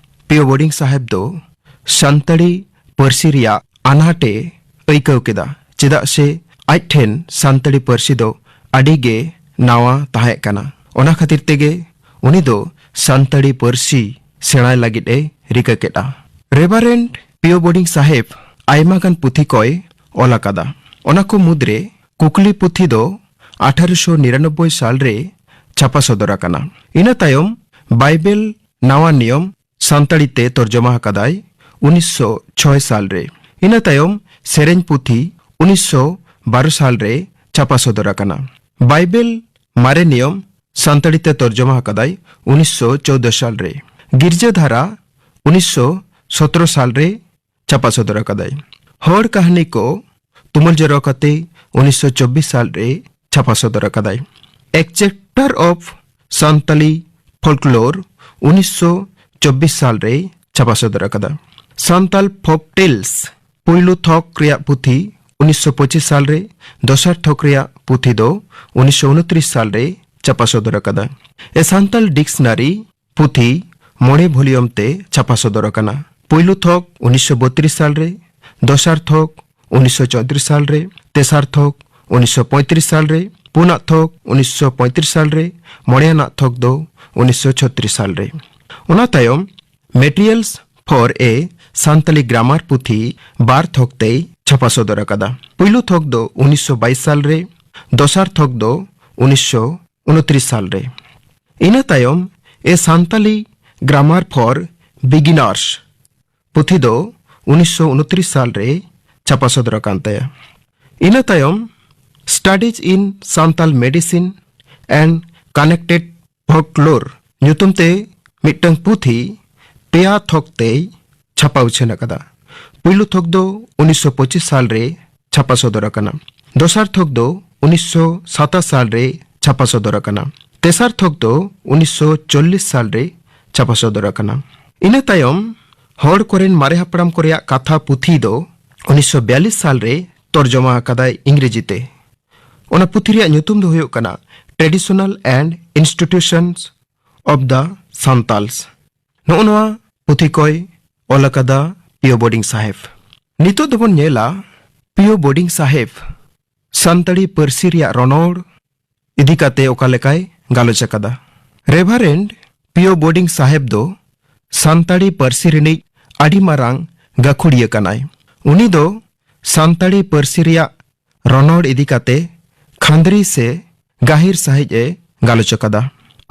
ᱯᱤᱭᱳ ᱵᱳᱰᱤᱝ ᱥᱟᱦᱮᱵᱽ ᱫᱚ ᱥᱟᱱᱛᱟᱲᱤ ᱯᱟᱹᱨᱥᱤ ᱨᱮᱭᱟᱜ ᱟᱱᱟᱴ ᱮ ᱟᱹᱭᱠᱟᱹᱣ ᱠᱮᱫᱟ, ᱪᱮᱫᱟᱜ ᱥᱮ ᱟᱡ ᱴᱷᱮᱱ ᱥᱟᱱᱛᱟᱲᱤ ᱯᱟᱹᱨᱥᱤ ᱫᱚ ᱟᱹᱰᱤ ᱜᱮ ᱱᱟᱣᱟ ᱛᱟᱦᱮᱸ ᱠᱟᱱᱟ᱾ ᱚᱱᱟ ᱠᱷᱟᱹᱛᱤᱨ ᱛᱮᱜᱮ ᱩᱱᱤ ᱫᱚ ᱥᱟᱱᱛᱟᱲᱤ ᱯᱟᱹᱨᱥᱤ ᱥᱮᱬᱟᱭ ᱞᱟᱹᱜᱤᱫ ᱮ ᱨᱤᱠᱟᱹ ᱠᱮᱫᱼᱟ᱾ ᱨᱮᱵᱷᱟᱨᱮᱱᱰ ᱯᱤᱭᱳ ᱵᱳᱰᱤᱝ ᱥᱟᱦᱮᱵᱽ ᱟᱭᱢᱟ ᱜᱟᱱ ᱯᱩᱛᱷᱤ ᱠᱚᱭ ᱚᱞ ᱟᱠᱟᱫᱟ᱾ ᱚᱱᱟ ᱠᱚ ᱢᱩᱫᱽᱨᱮ ᱠᱩᱠᱞᱤ ᱯᱩᱛᱷᱤ ᱫᱚ ᱟᱴᱷᱟᱨᱚᱥᱚ ᱱᱤᱨᱟᱱᱚᱵᱵᱳᱭ ᱥᱟᱞ ᱨᱮ ᱪᱷᱟᱯᱟ ᱥᱚᱫᱚᱨ ᱟᱠᱟᱱᱟ᱾ ᱤᱱᱟᱹ ᱛᱟᱭᱚᱢ ᱵᱟᱭᱵᱮᱞ ᱱᱟᱣᱟ ᱱᱤᱭᱚᱢ ᱥᱟᱱᱛᱟᱲᱤ ᱛᱮ ᱛᱚᱨᱡᱚᱢᱟ ᱟᱠᱟᱫᱟᱭ ᱩᱱᱤᱥᱥᱚ ᱪᱷᱚᱭ ᱥᱟᱞ ᱨᱮ᱾ ᱤᱱᱟᱹ ᱛᱟᱭᱚᱢ ᱥᱮᱨᱮᱧ ᱯᱩᱛᱷᱤ ᱩᱱᱤᱥᱥᱚ ᱵᱟᱨᱚ ᱥᱟᱞ ᱨᱮ ᱪᱷᱟᱯᱟ ᱥᱚᱫᱚᱨ ᱟᱠᱟᱱᱟ᱾ ᱵᱟᱭᱵᱮᱞ ᱢᱟᱨᱮ ᱱᱤᱭᱚᱢ ᱥᱟᱱᱛᱟᱲᱤ ᱛᱮ ᱛᱚᱨᱡᱚᱢᱟ ᱟᱠᱟᱫᱟᱭ ᱩᱱᱤᱥᱥᱚ ᱪᱳᱣᱫᱚ ᱥᱟᱞ ᱨᱮ᱾ ᱜᱤᱨᱡᱟᱹ ᱫᱷᱟᱨᱟ ᱩᱱᱤᱥᱥᱚ ᱥᱚᱛᱨᱚ ᱥᱟᱞ ᱨᱮ ᱪᱷᱟᱯᱟ ᱥᱚᱫᱚᱨ ᱟᱠᱟᱫᱟᱭ᱾ ᱦᱚᱲ ᱠᱟᱹᱦᱱᱤ ᱠᱚ ᱛᱩᱢᱟᱹᱞ ᱡᱟᱨᱣᱟ ᱠᱟᱛᱮ ᱩᱱᱤᱥᱥᱚ ᱪᱚᱵᱵᱤᱥ ᱥᱟᱞ ᱨᱮ ᱪᱷᱟᱯᱟ ᱥᱚᱫᱚᱨ ᱟᱠᱟᱫᱟᱭ᱾ A Chapter of Santali Folklore ᱩᱱᱤᱥᱥᱚ ᱪᱚᱵᱵᱤᱥ ᱥᱟᱞ ᱨᱮ ᱪᱷᱟᱯᱟ ᱥᱚᱫᱚᱨ ᱟᱠᱟᱫᱟ᱾ ᱥᱟᱱᱛᱟᱞ ᱯᱷᱳᱠ ᱴᱮᱞᱥ ᱯᱩᱭᱞᱩ ᱛᱷᱚᱠ ᱨᱮᱭᱟᱜ ᱯᱩᱛᱷᱤ ᱩᱱᱤᱥᱥᱚ ᱯᱚᱸᱪᱤᱥ ᱥᱟᱞ ᱨᱮ, ᱫᱚᱥᱟᱨ ᱛᱷᱚᱠ ᱨᱮᱭᱟᱜ ᱯᱩᱛᱷᱤ ᱫᱚ ᱩᱱᱤᱥᱥᱚ ᱩᱱᱛᱨᱤᱥ ᱥᱟᱞ ᱨᱮ ᱪᱷᱟᱯᱟ ᱥᱚᱫᱚᱨ ᱟᱠᱟᱫᱟ᱾ A Santal Dictionary ᱯᱩᱛᱷᱤ ᱢᱚᱬᱮ ᱵᱷᱚᱞᱤᱭᱚᱢ ᱛᱮ ᱪᱷᱟᱯᱟ ᱥᱚᱫᱚᱨ ᱟᱠᱟᱱᱟ᱾ ᱯᱩᱭᱞᱩ ᱛᱷᱚᱠ ᱩᱱᱤᱥᱥᱚ ᱵᱚᱛᱨᱤᱥ ᱥᱟᱞ ᱨᱮ, ᱫᱚᱥᱟᱨ ᱛᱷᱚᱠ ᱩᱱᱤᱥᱥᱚ ᱪᱳᱣᱛᱨᱤᱥ ᱥᱟᱞ ᱨᱮ, ᱛᱮᱥᱟᱨ ᱛᱷᱚᱠ ᱩᱱᱤᱥᱥᱚ ᱯᱚᱸᱭᱛᱨᱤᱥ ᱥᱟᱞ ᱨᱮ, ᱯᱩᱱᱟᱜ ᱛᱷᱚᱠ ᱩᱱᱤᱥᱥᱚ ᱯᱚᱸᱭᱛᱨᱤᱥ ᱥᱟᱞ ᱨᱮ, ᱢᱚᱬᱮᱭᱟᱱᱟᱜ ᱛᱷᱚᱠ ᱫᱚ ᱩᱱᱤᱥᱥᱚ ᱪᱷᱚᱛᱨᱤᱥ ᱥᱟᱞ ᱨᱮ᱾ ᱚᱱᱟ ᱛᱟᱭᱚᱢ Materials for a Santali Grammar ᱯᱩᱛᱷᱤ ᱵᱟᱨ ᱛᱷᱚᱠ ᱛᱮᱭ ᱪᱷᱟᱯᱟ ᱥᱚᱫᱚᱨ ᱟᱠᱟᱫᱟ᱾ ᱯᱩᱭᱞᱩ ᱛᱷᱚᱠ ᱫᱚ ᱩᱱᱤᱥᱥᱚ ᱵᱟᱭᱤᱥ ᱥᱟᱞ ᱨᱮ, ᱫᱚᱥᱟᱨ ᱛᱷᱚᱠ ᱫᱚ ᱩᱱᱤᱥᱥᱚ ᱩᱱᱛᱨᱤᱥ ᱥᱟᱞ ᱨᱮ᱾ ᱤᱱᱟᱹ ᱛᱟᱭᱚᱢ A Santali Grammar for Beginners ᱯᱩᱛᱷᱤ ᱫᱚ ᱩᱱᱤᱥᱥᱚ ᱩᱱᱛᱨᱤᱥ ᱥᱟᱞ ᱨᱮ ᱪᱷᱟᱯᱟ ᱥᱚᱫᱚᱨ ᱟᱠᱟᱱ ᱛᱟᱭᱟ᱾ ᱤᱱᱟᱹ ᱛᱟᱭᱚᱢ Studies in Santal Medicine and Connected Folklore ᱧᱩᱛᱩᱢ ᱛᱮ ᱢᱤᱫᱴᱟᱝ ᱯᱩᱛᱷᱤ ᱯᱮᱭᱟ ᱛᱷᱚᱠ ᱛᱮᱭ ᱪᱷᱟᱯᱟ ᱩᱪᱷᱟᱹᱱ ᱟᱠᱟᱫᱟ᱾ ᱯᱩᱭᱞᱩ ᱛᱷᱚᱠ ᱫᱚ ᱩᱱᱤᱥᱥᱚ ᱯᱚᱸᱪᱤᱥ ᱥᱟᱞ ᱨᱮ ᱪᱷᱟᱯᱟ ᱥᱚᱫᱚᱨ ᱟᱠᱟᱱᱟ᱾ ᱫᱚᱥᱟᱨ ᱛᱷᱚᱠ ᱫᱚ ᱩᱱᱤᱥᱥᱚ ᱥᱟᱛᱟᱥ ᱥᱟᱞ ᱨᱮ ᱪᱷᱟᱯᱟ ᱥᱚᱫᱚᱨ ᱟᱠᱟᱱᱟ᱾ ᱛᱮᱥᱟᱨ ᱛᱷᱚᱠ ᱫᱚ ᱩᱱᱤᱥᱥᱚ ᱪᱚᱞᱞᱤᱥ ᱥᱟᱞ ᱨᱮ ᱪᱷᱟᱯᱟ ᱥᱚᱫᱚᱨ ᱟᱠᱟᱱᱟ᱾ ᱤᱱᱟᱹ ᱛᱟᱭᱚᱢ ᱦᱚᱲ ᱠᱚᱨᱮᱱ ᱢᱟᱨᱮ ᱦᱟᱯᱲᱟᱢ ᱠᱚ ᱨᱮᱭᱟᱜ ᱠᱟᱛᱷᱟ ᱯᱩᱛᱷᱤ ᱫᱚ ᱩᱱᱤᱥᱥᱚ ᱵᱤᱭᱟᱞᱞᱤᱥ ᱥᱟᱞ ᱨᱮ ᱛᱚᱨᱡᱚᱢᱟ ᱟᱠᱟᱫᱟᱭ ᱤᱝᱨᱮᱡᱤ ᱛᱮ᱾ ᱚᱱᱟ ᱯᱩᱛᱷᱤ ᱨᱮᱭᱟᱜ ᱧᱩᱛᱩᱢ ᱫᱚ ᱦᱩᱭᱩᱜ ᱠᱟᱱᱟ Traditional and Institutions of the Santals᱾ ᱱᱚᱜᱼᱚ ᱱᱚᱣᱟ ᱯᱩᱛᱷᱤ ᱠᱚᱭ ᱚᱞ ᱟᱠᱟᱫᱟ ᱯᱤᱭᱳ ᱵᱳᱰᱤᱝ ᱥᱟᱦᱮᱵᱽ᱾ ᱱᱤᱛᱚᱜ ᱫᱚᱵᱚᱱ ᱧᱮᱞᱟ ᱯᱤᱭᱳ ᱵᱳᱰᱤᱝ ᱥᱟᱦᱮᱵᱽ ᱥᱟᱱᱛᱟᱲᱤ ᱯᱟᱹᱨᱥᱤ ᱨᱮᱭᱟᱜ ᱨᱚᱱᱚᱲ ᱤᱫᱤ ᱠᱟᱛᱮ ᱚᱠᱟ ᱞᱮᱠᱟᱭ ᱜᱟᱞᱚᱪ ᱟᱠᱟᱫᱟ᱾ ᱨᱮᱵᱷᱟᱨᱮᱱᱰ ᱯᱤᱭᱳ ᱵᱳᱰᱤᱝ ᱥᱟᱦᱮᱵᱽ ᱫᱚ ᱥᱟᱱᱛᱟᱲᱤ ᱯᱟᱹᱨᱥᱤ ᱨᱤᱱᱤᱡ ᱟᱹᱰᱤ ᱢᱟᱨᱟᱝ ᱜᱟᱹᱠᱷᱩᱲᱤᱭᱟᱹ ᱠᱟᱱᱟᱭ᱾ ᱩᱱᱤ ᱫᱚ ᱥᱟᱱᱛᱟᱲᱤ ᱯᱟᱹᱨᱥᱤ ᱨᱮᱭᱟᱜ ᱨᱚᱱᱚᱲ ᱤᱫᱤ ᱠᱟᱛᱮ ᱠᱷᱟᱸᱫᱽᱨᱤ ᱥᱮ ᱜᱟᱹᱦᱤᱨ ᱥᱟᱹᱦᱤᱡ ᱮ ᱜᱟᱞᱚᱪ ᱟᱠᱟᱫᱟ᱾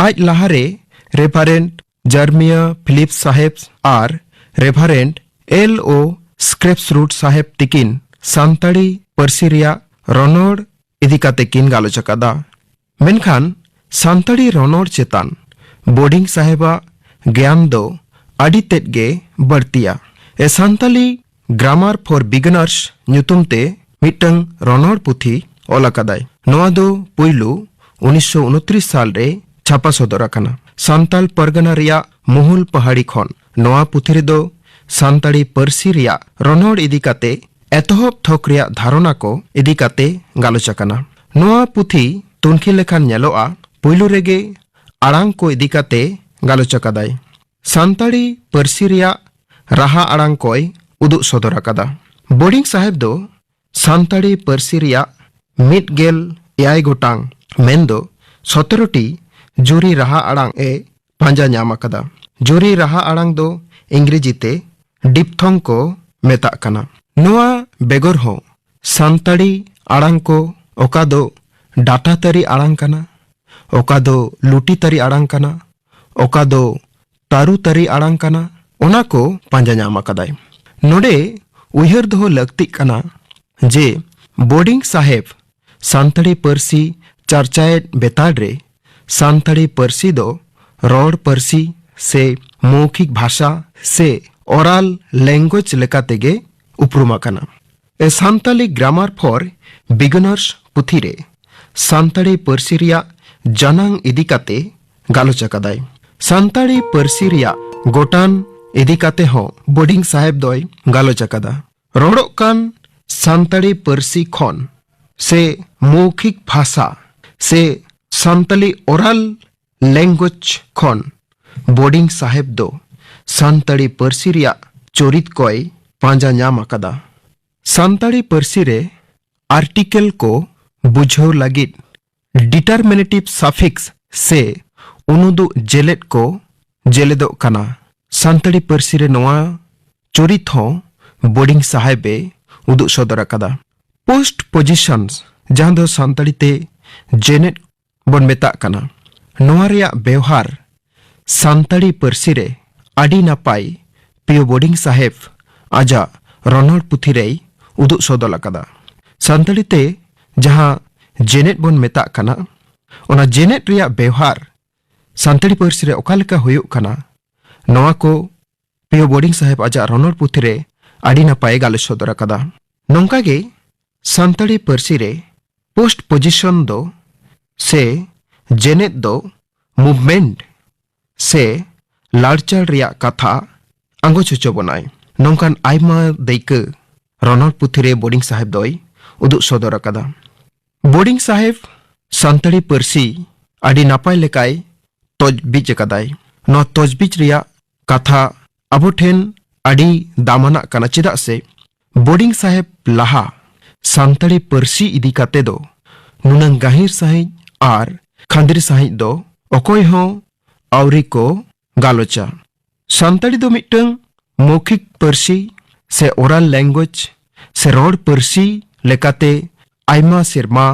ᱟᱡ ᱞᱟᱦᱟᱨᱮ ᱨᱮᱵᱷᱟᱨᱮᱱᱰ ᱡᱟᱨᱢᱤᱭᱟ ᱯᱷᱤᱞᱤᱯ ᱥᱟᱦᱮᱵᱽ ᱟᱨ ᱨᱮᱵᱷᱟᱨᱮᱱᱰ ᱮᱞ ᱳ ᱥᱠᱨᱮᱯᱥᱨᱩᱰ ᱥᱟᱦᱮᱵᱽ ᱛᱤᱠᱤᱱ ᱥᱟᱱᱛᱟᱲᱤ ᱯᱟᱹᱨᱥᱤ ᱨᱮᱭᱟᱜ ᱨᱚᱱᱚᱲ ᱤᱫᱤ ᱠᱟᱛᱮ ᱠᱤᱱ ᱜᱟᱞᱚᱪ ᱟᱠᱟᱫᱟ᱾ ᱢᱮᱱᱠᱷᱟᱱ ᱥᱟᱱᱛᱟᱲᱤ ᱨᱚᱱᱚᱲ ᱪᱮᱛᱟᱱ ᱵᱳᱰᱤᱝ ᱥᱟᱦᱮᱵᱟᱜ ᱜᱮᱭᱟᱱ ᱫᱚ ᱟᱹᱰᱤ ᱛᱮᱫ ᱜᱮ ᱵᱟᱹᱲᱛᱤᱭᱟ᱾ A Santali Grammar for Beginners ᱧᱩᱛᱩᱢ ᱛᱮ ᱢᱤᱫᱴᱟᱝ ᱨᱚᱱᱚᱲ ᱯᱩᱛᱷᱤ ᱚᱞ ᱟᱠᱟᱫᱟᱭ᱾ ᱱᱚᱣᱟ ᱫᱚ ᱯᱩᱭᱞᱩ ᱩᱱᱤᱥᱥᱚ ᱩᱱᱛᱨᱤᱥ ᱥᱟᱞ ᱨᱮ ᱪᱷᱟᱯᱟ ᱥᱚᱫᱚᱨ ᱟᱠᱟᱱᱟ᱾ ᱥᱟᱱᱛᱟᱞ ᱯᱟᱨᱜᱟᱱᱟ ᱨᱮᱭᱟᱜ ᱢᱩᱦᱩᱞ ᱯᱟᱦᱟᱲᱤ ᱠᱷᱚᱱ ᱱᱚᱣᱟ ᱯᱩᱛᱷᱤ ᱨᱮᱫᱚ ᱥᱟᱱᱛᱟᱲᱤ ᱯᱟᱹᱨᱥᱤ ᱨᱮᱭᱟᱜ ᱨᱚᱱᱚᱲ ᱤᱫᱤ ᱠᱟᱛᱮ ᱮᱛᱚᱦᱚᱵ ᱛᱷᱚᱠ ᱨᱮᱭᱟᱜ ᱫᱷᱟᱨᱚᱱᱟ ᱠᱚ ᱤᱫᱤ ᱠᱟᱛᱮ ᱜᱟᱞᱚᱪ ᱟᱠᱟᱱᱟ᱾ ᱱᱚᱣᱟ ᱯᱩᱛᱷᱤ ᱛᱩᱱᱠᱷᱤ ᱞᱮᱠᱷᱟᱱ ᱧᱮᱞᱚᱜᱼᱟ, ᱯᱩᱭᱞᱩ ᱨᱮᱜᱮ ᱟᱲᱟᱝ ᱠᱚ ᱤᱫᱤ ᱠᱟᱛᱮ ᱜᱟᱞᱚᱪ ᱟᱠᱟᱫᱟᱭ᱾ ᱥᱟᱱᱛᱟᱲᱤ ᱯᱟᱹᱨᱥᱤ ᱨᱮᱭᱟᱜ ᱨᱟᱦᱟ ᱟᱲᱟᱝ ᱠᱚᱭ ᱩᱫᱩᱜ ᱥᱚᱫᱚᱨ ᱟᱠᱟᱫᱟ᱾ ᱵᱳᱰᱤᱝ ᱥᱟᱦᱮᱵᱽ ᱫᱚ ᱥᱟᱱᱛᱟᱲᱤ ᱯᱟᱹᱨᱥᱤ ᱨᱮᱭᱟᱜ ᱢᱤᱫ ᱜᱮᱞ ᱮᱭᱟᱭ ᱜᱚᱴᱟᱝ, ᱢᱮᱱᱫᱚ ᱥᱚᱛᱨᱚ ᱴᱤ ᱡᱩᱨᱤ ᱨᱟᱦᱟ ᱟᱲᱟᱝ ᱮ ᱯᱟᱸᱡᱟ ᱧᱟᱢ ᱟᱠᱟᱫᱟ᱾ ᱡᱩᱨᱤ ᱨᱟᱦᱟ ᱟᱲᱟᱝ ᱫᱚ ᱤᱝᱨᱮᱡᱤ ᱛᱮ ᱰᱤᱯᱛᱷᱚᱝ ᱠᱚ ᱢᱮᱛᱟᱜ ᱠᱟᱱᱟ᱾ ᱱᱚᱣᱟ ᱵᱮᱜᱚᱨ ᱦᱚᱸ ᱥᱟᱱᱛᱟᱲᱤ ᱟᱲᱟᱝ ᱠᱚ ᱚᱠᱟ ᱫᱚ ᱰᱟᱴᱟᱛᱟᱹᱨᱤ ᱟᱲᱟᱝ ᱠᱟᱱᱟ, ᱚᱠᱟ ᱫᱚ ᱞᱩᱴᱤᱛᱟᱹᱨᱤ ᱟᱲᱟᱝ ᱠᱟᱱᱟ, ᱚᱠᱟ ᱫᱚ ᱛᱟᱹᱨᱩᱛᱟᱹᱨᱤ ᱟᱲᱟᱝ ᱠᱟᱱᱟ, ᱚᱱᱟ ᱠᱚ ᱯᱟᱸᱡᱟ ᱧᱟᱢ ᱟᱠᱟᱫᱟᱭ᱾ ᱱᱚᱰᱮ ᱩᱭᱦᱟᱹᱨ ᱫᱚᱦᱚ ᱞᱟᱹᱠᱛᱤᱜ ᱠᱟᱱᱟ ᱡᱮ ᱵᱳᱨᱰᱤᱝ ᱥᱟᱦᱮᱵᱽ ᱥᱟᱱᱛᱟᱲᱤ ᱯᱟᱹᱨᱥᱤ ᱪᱟᱨᱪᱟᱭᱮᱫ ᱵᱮᱛᱟᱲ ᱨᱮ ᱥᱟᱱᱛᱟᱲᱤ ᱯᱟᱹᱨᱥᱤ ᱫᱚ ᱨᱚᱲ ᱯᱟᱹᱨᱥᱤ ᱥᱮ ᱢᱳᱣᱠᱷᱤᱠ ᱵᱷᱟᱥᱟ ᱥᱮ oral language ᱞᱮᱠᱟ ᱛᱮᱜᱮ ᱩᱯᱨᱩᱢ ᱟᱠᱟᱱᱟ᱾ A Santali Grammar for Beginners ᱯᱩᱛᱷᱤ ᱨᱮ ᱥᱟᱱᱛᱟᱲᱤ ᱯᱟᱹᱨᱥᱤ ᱨᱮᱭᱟᱜ ᱡᱟᱱᱟᱝ ᱤᱫᱤ ᱠᱟᱛᱮ ᱜᱟᱞᱚᱪ ᱟᱠᱟᱫᱟᱭ᱾ ᱥᱟᱱᱛᱟᱲᱤ ᱯᱟᱹᱨᱥᱤ ᱨᱮᱭᱟᱜ ᱜᱚᱴᱟᱱ ᱤᱫᱤ ᱠᱟᱛᱮ ᱦᱚᱸ ᱵᱳᱨᱰᱤᱝ ᱥᱟᱦᱮᱵᱽ ᱫᱚᱭ ᱜᱟᱞᱚᱪ ᱟᱠᱟᱫᱟ᱾ ᱨᱚᱲᱚᱜ ᱠᱟᱱ ᱥᱟᱱᱛᱟᱲᱤ ᱯᱟᱹᱨᱥᱤ ᱠᱷᱚᱱ ᱥᱮ ᱢᱳᱣᱠᱷᱤᱠ ᱵᱷᱟᱥᱟ ᱥᱮ ᱥᱟᱱᱛᱟᱲᱤ oral language ᱠᱷᱚᱱ ᱵᱳᱨᱰᱤᱝ ᱥᱟᱦᱮᱵᱽ ᱫᱚ ᱥᱟᱱᱛᱟᱲᱤ ᱯᱟᱹᱨᱥᱤ ᱨᱮᱭᱟᱜ ᱪᱚᱨᱤᱛ ᱠᱚᱭ ᱯᱟᱸᱡᱟ ᱧᱟᱢ ᱟᱠᱟᱫᱟ᱾ ᱥᱟᱱᱛᱟᱲᱤ ᱯᱟᱹᱨᱥᱤ ᱨᱮ article ᱠᱚ ᱵᱩᱡᱷᱟᱹᱣ ᱞᱟᱹᱜᱤᱫ determinative suffix ᱥᱮ ᱩᱱᱩᱫᱩᱜ ᱡᱮᱞᱮᱫ ᱠᱚ ᱡᱮᱞᱮᱫᱚᱜ ᱠᱟᱱᱟ᱾ ᱥᱟᱱᱛᱟᱲᱤ ᱯᱟᱹᱨᱥᱤ ᱨᱮ ᱱᱚᱣᱟ ᱪᱚᱨᱤᱛ ᱦᱚᱸ ᱵᱳᱨᱰᱤᱝ ᱥᱟᱦᱮᱵᱽ ᱮ ᱩᱫᱩᱜ ᱥᱚᱫᱚᱨ ᱟᱠᱟᱫᱟ᱾ Postpositions, ᱡᱟᱦᱟᱸ ᱫᱚ ᱥᱟᱱᱛᱟᱲᱤ ᱛᱮ ᱡᱮᱱᱮᱫ ᱵᱚᱱ ᱢᱮᱛᱟᱜ ᱠᱟᱱᱟ, ᱱᱚᱣᱟ ᱨᱮᱭᱟᱜ ᱵᱮᱣᱦᱟᱨ ᱥᱟᱱᱛᱟᱲᱤ ᱯᱟᱹᱨᱥᱤ ᱨᱮ ᱟᱹᱰᱤ ᱱᱟᱯᱟᱭ ᱯᱤᱭᱳ ᱵᱳᱨᱰᱤᱝ ᱥᱟᱦᱮᱵᱽ ᱟᱡᱟᱜ ᱨᱚᱱᱚᱲ ᱯᱩᱛᱷᱤ ᱨᱮᱭ ᱩᱫᱩᱜ ᱥᱚᱫᱚᱨ ᱟᱠᱟᱫᱟ᱾ ᱥᱟᱱᱛᱟᱲᱤ ᱛᱮ ᱡᱟᱦᱟᱸ ᱡᱮᱱᱮᱫ ᱵᱚᱱ ᱢᱮᱛᱟᱜ ᱠᱟᱱᱟ, ᱚᱱᱟ ᱡᱮᱱᱮᱫ ᱨᱮᱭᱟᱜ ᱵᱮᱣᱦᱟᱨ ᱥᱟᱱᱛᱟᱲᱤ ᱯᱟᱹᱨᱥᱤ ᱨᱮ ᱚᱠᱟ ᱞᱮᱠᱟ ᱦᱩᱭᱩᱜ ᱠᱟᱱᱟ, ᱱᱚᱣᱟ ᱠᱚ ᱯᱤᱭᱳ ᱵᱳᱨᱰᱤᱝ ᱥᱟᱦᱮᱵᱽ ᱟᱡᱟᱜ ᱨᱚᱱᱚᱲ ᱯᱩᱛᱷᱤ ᱨᱮ ᱟᱹᱰᱤ ᱱᱟᱯᱟᱭ ᱜᱟᱞᱚᱪ ᱥᱚᱫᱚᱨ ᱟᱠᱟᱫᱟ᱾ ᱱᱚᱝᱠᱟ ᱜᱮ ᱥᱟᱱᱛᱟᱲᱤ ᱯᱟᱹᱨᱥᱤ ᱨᱮ postposition ᱫᱚ ᱥᱮ ᱡᱮᱱᱮᱫ ᱫᱚ movement ᱥᱮ ᱞᱟᱲᱪᱟᱲ ᱨᱮᱭᱟᱜ ᱠᱟᱛᱷᱟ ᱟᱸᱜᱚᱪ ᱦᱚᱪᱚ ᱵᱚᱱᱟᱭ᱾ ᱱᱚᱝᱠᱟᱱ ᱟᱭᱢᱟ ᱫᱟᱹᱭᱠᱟᱹ ᱨᱚᱱᱚᱲ ᱯᱩᱛᱷᱤ ᱨᱮ ᱵᱳᱨᱰᱤᱝ ᱥᱟᱦᱮᱵᱽ ᱫᱚᱭ ᱩᱫᱩᱜ ᱥᱚᱫᱚᱨ ᱟᱠᱟᱫᱟ᱾ ᱵᱳᱨᱰᱤᱝ ᱥᱟᱦᱮᱵᱽ ᱥᱟᱱᱛᱟᱲᱤ ᱯᱟᱹᱨᱥᱤ ᱟᱹᱰᱤ ᱱᱟᱯᱟᱭ ᱞᱮᱠᱟᱭ ᱛᱚᱡᱵᱤᱡ ᱟᱠᱟᱫᱟᱭ᱾ ᱱᱚᱣᱟ ᱛᱚᱡᱵᱤᱡ ᱨᱮᱭᱟᱜ ᱠᱟᱛᱷᱟ ᱟᱵᱚ ᱴᱷᱮᱱ ᱟᱹᱰᱤ ᱫᱟᱢᱟᱱᱟᱜ ᱠᱟᱱᱟ, ᱪᱮᱫᱟᱜ ᱥᱮ ᱵᱳᱨᱰᱤᱝ ᱥᱟᱦᱮᱵᱽ ᱞᱟᱦᱟ ᱥᱟᱱᱛᱟᱲᱤ ᱯᱟᱹᱨᱥᱤ ᱤᱫᱤ ᱠᱟᱛᱮ ᱫᱚ ᱱᱩᱱᱟᱹᱝ ᱜᱟᱹᱦᱤᱨ ᱥᱟᱹᱦᱤᱡ ᱟᱨ ᱠᱷᱟᱸᱫᱽᱨᱤ ᱥᱟᱹᱦᱤᱡ ᱫᱚ ᱚᱠᱚᱭ ᱦᱚᱸ ᱟᱹᱣᱨᱤ ᱠᱚ ᱜᱟᱞᱚᱪᱟ᱾ ᱥᱟᱱᱛᱟᱲᱤ ᱫᱚ ᱢᱤᱫᱴᱟᱝ ᱢᱳᱣᱠᱷᱤᱠ ᱯᱟᱹᱨᱥᱤ ᱥᱮ oral language ᱥᱮ ᱨᱚᱲ ᱯᱟᱹᱨᱥᱤ ᱞᱮᱠᱟᱛᱮ ᱟᱭᱢᱟ ᱥᱮᱨᱢᱟ